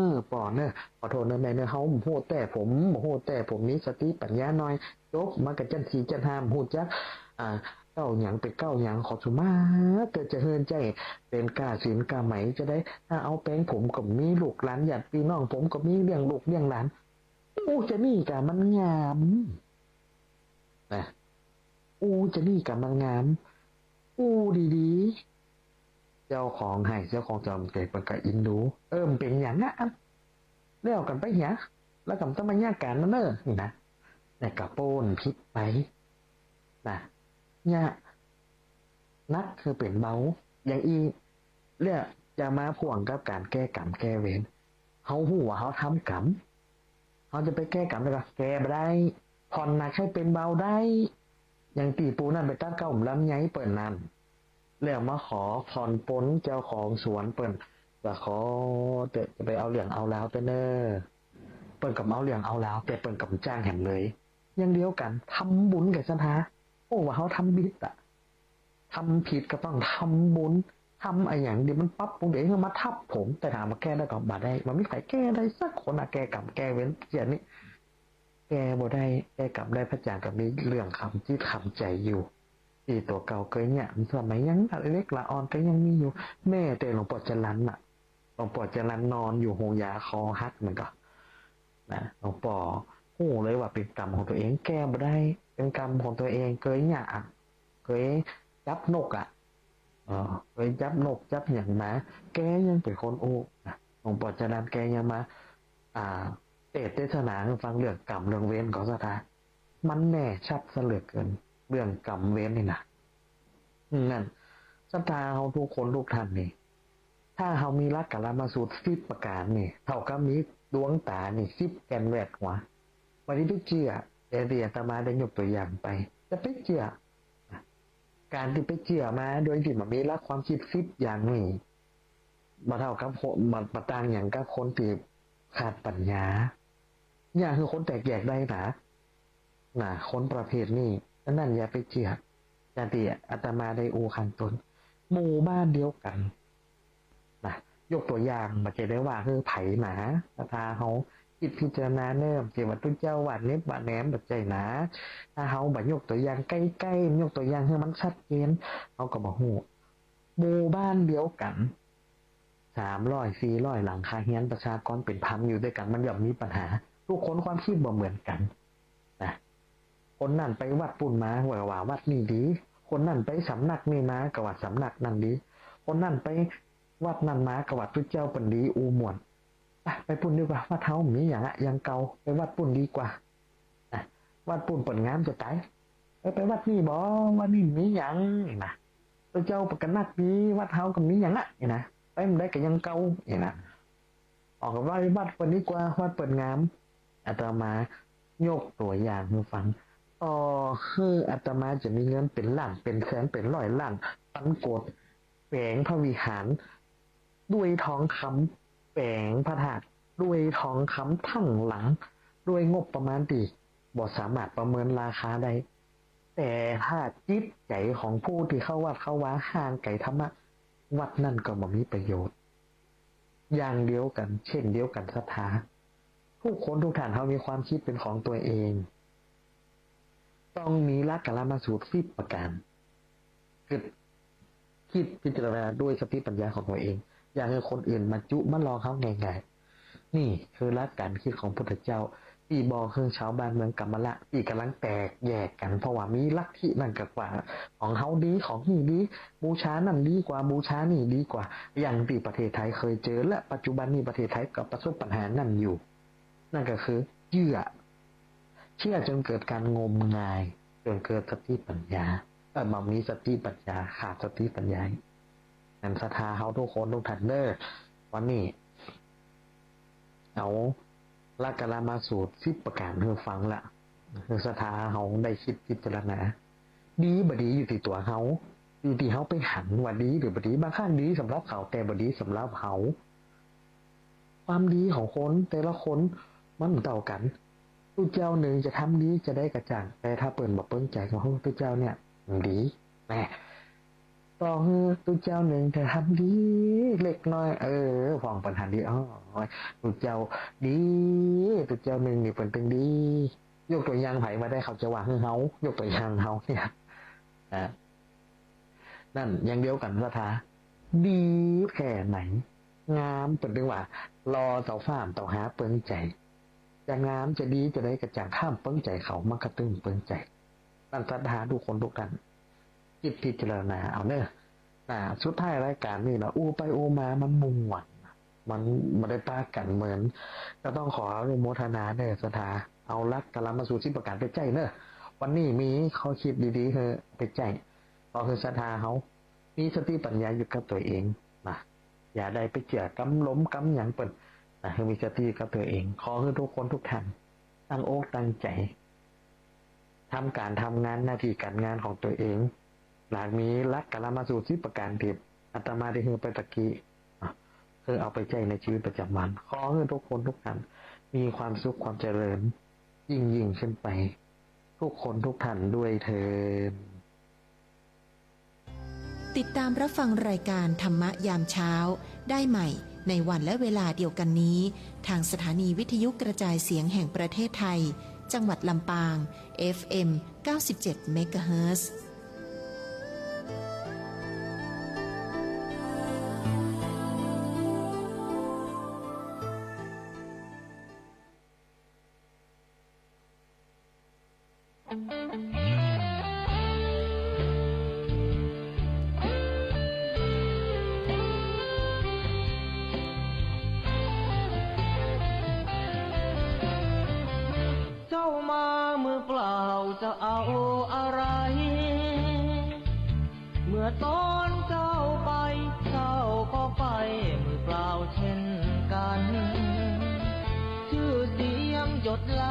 อ ป้อเน่อ ขอโทษเน่อแม่เน่อ เฮาบ่ฮู้แต๊ ผมบ่ฮู้แต๊ ผมมีสติปั๋ญญาน้อย จบมาก็จั้นสี่จั้นห้า บ่ฮู้จัก อ่า เก๊าหยังเป๋นเก๊าหยัง ขอสุมาเถอะ จะหื้อใจ๊เป๋นก้าสิญก้าไหมจาใด ถ้าเอาแป๋งผมก็บ่มี ลูกหลานญาติปี้น้องผมก็บ่มี เลี้ยงลูกเลี้ยงหลาน อู้จานี่ก่ะมันงามนะ อู้จานี่ก่ะมันงาม อู้ดีๆ เจ้าของไฮ่เจ้าของจ๋อมเต๋เปิ้นก็อินดู เออ มันเป๋นหยังอะ แล้วกั๋นไปเหีย แล้วก็บ่ต้องมาเยียะกั๋นเน่อ นี่นะ แล้วก็ป๊นผิดไปนะ เนี่ย หนักหื้อเป๋นเบา อย่างอี้ แล้วจะมาพ่วงกับก๋านแก้กรรมแก้เวร เฮาฮู้ว่าเฮาทำกรรม เฮาจะไปแก้กรรมได้ก่อ แก้บ่ได้ ผ่อนหนักหื้อเป๋นเบาได้ อย่างตี้ปู้นั้นไปตัดเก๊าลำไยเปิ้นนั้น แล้วมาขอผ่อนปลนเจ้าของสวนเปิ้น ว่าขอเต๊อะ จะไปเอาเรื่องเอาราวเต๊อะเน่อ เปิ้นก็บ่เอาเรื่องเอาราว แต่เปิ้นก็บ่จ้างแหมเลย อย่างเดียวกั๋น ทำบุญกับศรัทธา โอ้ ว่าเฮาทำผิดอะ ทำผิดก็ต้องทำบุญ ทำอะหยังตี้มันปรับปรุงตั๋วเอง หื้อมาทับผม แต่ถามว่าแก้ได้ก่อ บ่ได้ บ่มีใผแก้ได้สักคนอะ แก้กรรมแก้เวรเจียนี่ แก้บ่ได้ แก้กรรมได้ พระอาจ๋ารย์ก็มีเรื่องคำจิตคำใจ๋อยู่ ตี้ตั๋วเก่าเกยเยียะ สมัยยังเล็กละอ่อนก็ยังมีอยู่ แม้แต่หลวงป้อจรัญน่ะ หลวงป้อจรัญนอนอยู่โฮงยาคอหักนั่นก่อ นะ หลวงป้อฮู้เลยว่าเป๋นกรรมของตั๋วเอง แก้บ่ได้ เป๋นกรรมของตั๋วเอง เกยเยียะอะ เกยจับนกอะ เออ เกยจับนกจับหยังมา แกยังเป๋นคนอู้นะ หลวงป้อจรัญแกยังมา อ่า เตสน์เตสนาหื้อฟังเรื่องกรรมเรื่องเวรของศรัทธา มันแน่ชัดเสียเหลือเกิน เรื่องกรรมเวรนี่นะ อืม นั่น ศรัทธาเฮาทุกคนทุกท่านนี่ ถ้าเฮามีหลักกาลามสูตรสิบประก๋านนี่ เท่ากับมีดวงต๋านี่สิบแก่นแวดหัว บ่ดีไปเจื้อ แต่ตี้อาตมาได้ยกตั๋วอย่างไป จะไปเจื้อ ก๋านตี้ไปเจื้อมาโดยตี้บ่มีหลักความกึ๊ดสิบอย่างนี่ บ่เต้ากับคน บ่ บ่ต่างหยังกับคนตี้ขาดปั๋ญญา เยียะหื้อคนแตกแยกได้นะ นะ คนประเภทนี้ อันนั้นอย่าไปเจื้อ อย่างตี้อาตมาได้อู้ข้างต้น หมู่บ้านเดียวกั๋น นะ ยกตั๋วอย่าง บ่ใจ้ได้ว่าหื้อใผนะ ศรัทธาเฮากึ๊ดพิจารณาเน่อ บ่ใจ้ว่าตุ๊เจ้าว่าเน็บว่าแหนม บ่ใจ้นะ ถ้าเฮาบ่ยกตั๋วอย่างใก้ๆ ยกตั๋วอย่างหื้อมันชัดเจน เฮาก็บ่ฮู้ หมู่บ้านเดียวกั๋น สามร้อย สี่ร้อย หลังคาเรือน ประชากรเป๋นพันอยู่ตวยกั๋น มันย่อมมีปัญหา ทุกคนความกึ๊ดบ่เหมือนกั๋น นะ คนนั้นไปวัดปู๊นมา ก็ว่าวัดนี้ดี คนนั้นไปสำนักนี้มา ก็ว่าสำนักนั้นดี คนนั้นไปวัดนั้นมา ก็ว่าตุ๊เจ้าเปิ้นดี อู้ม่วน ไป ไปปู๊นดีกว่า วัดเฮาบ่มีหยังอะ อย่างเก่า ไปวัดปู๊นดีกว่า นะ วัดปู๊นเปิ้นงามจะต๋าย เออ ไปวัดนี้บ่ วัดนี้บ่มีหยัง นี่นะ ตุ๊เจ้าเปิ้นก็นักดี วัดเฮาก็บ่มีหยังอะ นี่นะ ไปบ่ได้ก็อย่างเก่า นี่นะ ออกก็ว่าไปวัดเปิ้นดีกว่า วัดเปิ้นงาม อาตมายกตั๋วอย่างหื้อฟัง ต่อหื้ออาตมาจะมีเงินเป๋นล้าน เป๋นแสน เป๋นร้อยล้าน ปันโกด แป๋งพระวิหาร ด้วยทองคำ แป๋งพระธาตุ ด้วยทองคำทั้งหลัง ด้วยงบประมาณตี้บ่สามารถประเมินราคาได้ แต่ถ้าจิตใจ๋ของผู้ตี้เข้าวัดเข้าวาห่างไก๋ธรรมะ วัดนั้นก็บ่มีประโยชน์ อย่างเดียวกั๋น เช่นเดียวกั๋นศรัทธา ทุกคนทุกท่านเฮามีความกึ๊ดเป๋นของตวยเอง ต้องมีหลักกาลามสูตรสิบประก๋าน กึ๊ด กึ๊ดพิจารณาด้วยสติปัญญาของตวยเอง อย่าหื้อคนอื่นมาจุมาลองเฮาง่ายๆ นี่คือหลักก๋านกึ๊ดของพุทธเจ้า ตี้บ่หื้อชาวบ้านเมืองกำมะละ ตี้ก่ำลังแตกแยกกั๋น เพราะว่ามีลัทธินั้นก็ว่าของเฮาดี ของนี่ดี บูชานั้นดีกว่า บูชานี่ดีกว่า อย่างตี้ประเทศไทยเคยเจอ และปัจจุบันนี้ประเทศไทยก็ประสบปัญหานั้นอยู่ นั่นก็คือเจื้อ เจื้อจ๋นเกิดก๋านงมงาย จ๋นเกิดสติปัญญา เอ่อ บ่มีสติปัญญา ขาดสติปัญญา นั้นศรัทธาเฮาทุกคนทุกท่านเน่อ วันนี้ เอาหลักกาลามสูตรสิบประก๋านหื้อฟังละ หื้อศรัทธาเฮาได้กึ๊ดพิจารณา ดีบ่ดีอยู่ตี้ตั๋วเฮา อยู่ตี้เฮาไปหันว่าดีหรือบ่ดี บางครั้งดีสำหรับเขา แต่บ่ดีสำหรับเฮา ความดีของคนแต่ละคนมันบ่เต้ากั๋น ตุ๊เจ้านึ่งจะทำดีจาใดก็จ้าง แต่ถ้าเปิ้นบ่เปิงใจ๋ก็ โอ้ ตุ๊เจ้าเนี่ยดี แน่ ต่อหื้อตุ๊เจ้านึ่งจะทำดีเล็กน้อย เออ พ่องเปิ้นหันดี อ้อ ตุ๊เจ้าดี ตุ๊เจ้านึ่งนี่เปิ้นตึงดี ยกตั๋วอย่างใผบ่ได้ เขาจะว่าหื้อเฮา ยกตั๋วอย่างเฮาเนี่ย อ่า นั่นอย่างเดียวกั๋นศรัทธา ดีแค่ไหน งาม เปิ้นตึงว่า หล่อเต้าฟ้าเต้าหาเปิงใจ๋ จะงามจะดีจาใดก็จ้าง ถ้าบ่เปิงใจ๋เขา มันก็ตึงบ่เปิงใจ๋ นั้นศรัทธาทุกคนทุกท่าน กึ๊ดพิจารณาเอาเน่อ อ่า สุดท้ายรายก๋านนี่เนาะ อู้ไปอู้มามันม่วน มันบ่ได้ปากั๋นเหมือน ก็ต้องขออนุโมทนาเน่อศรัทธา เอาหลักกาลามสูตรสิบประก๋านไปใจ๊เน่อ วันนี้มีข้อกึ๊ดดีๆ หื้อไปใจ๊ ขอหื้อศรัทธาเฮา มีสติปัญญาอยู่กับตวยเองนะ อย่าได้ไปเจื้อกำลมกำหยังเปิ้นนะ หื้อมีสติกับตวยเอง ขอหื้อทุกคนทุกท่าน ตั้งอกตั้งใจ๋ ทำก๋านทำงานหน้าตี้ก๋านงานของตวยเอง หลังมีหลักกาลามสูตรสิบประก๋านตี้อาตมาได้หื้อไปตะกี้ อ่ะ หื้อเอาไปใจ๊ในชีวิตประจ๋ำวัน ขอหื้อทุกคนทุกท่าน มีความสุขความเจริญ ยิ่งๆ ขึ้นไป ทุกคนทุกท่านด้วยเทอญ ติดตามรับฟังรายการธรรมะยามเช้าได้ใหม่ในวันและเวลาเดียวกันนี้ ทางสถานีวิทยุกระจายเสียงแห่งประเทศไทย จังหวัดลำปาง เอฟเอ็ม เก้าสิบเจ็ด เมกะเฮิรตซ์ เจ้ามามือเปล่าจะเอาอะไร เมื่อตอนเจ้าไป เจ้าก็ไปมือเปล่าเช่นกัน ชื่อเสียงหยดไหล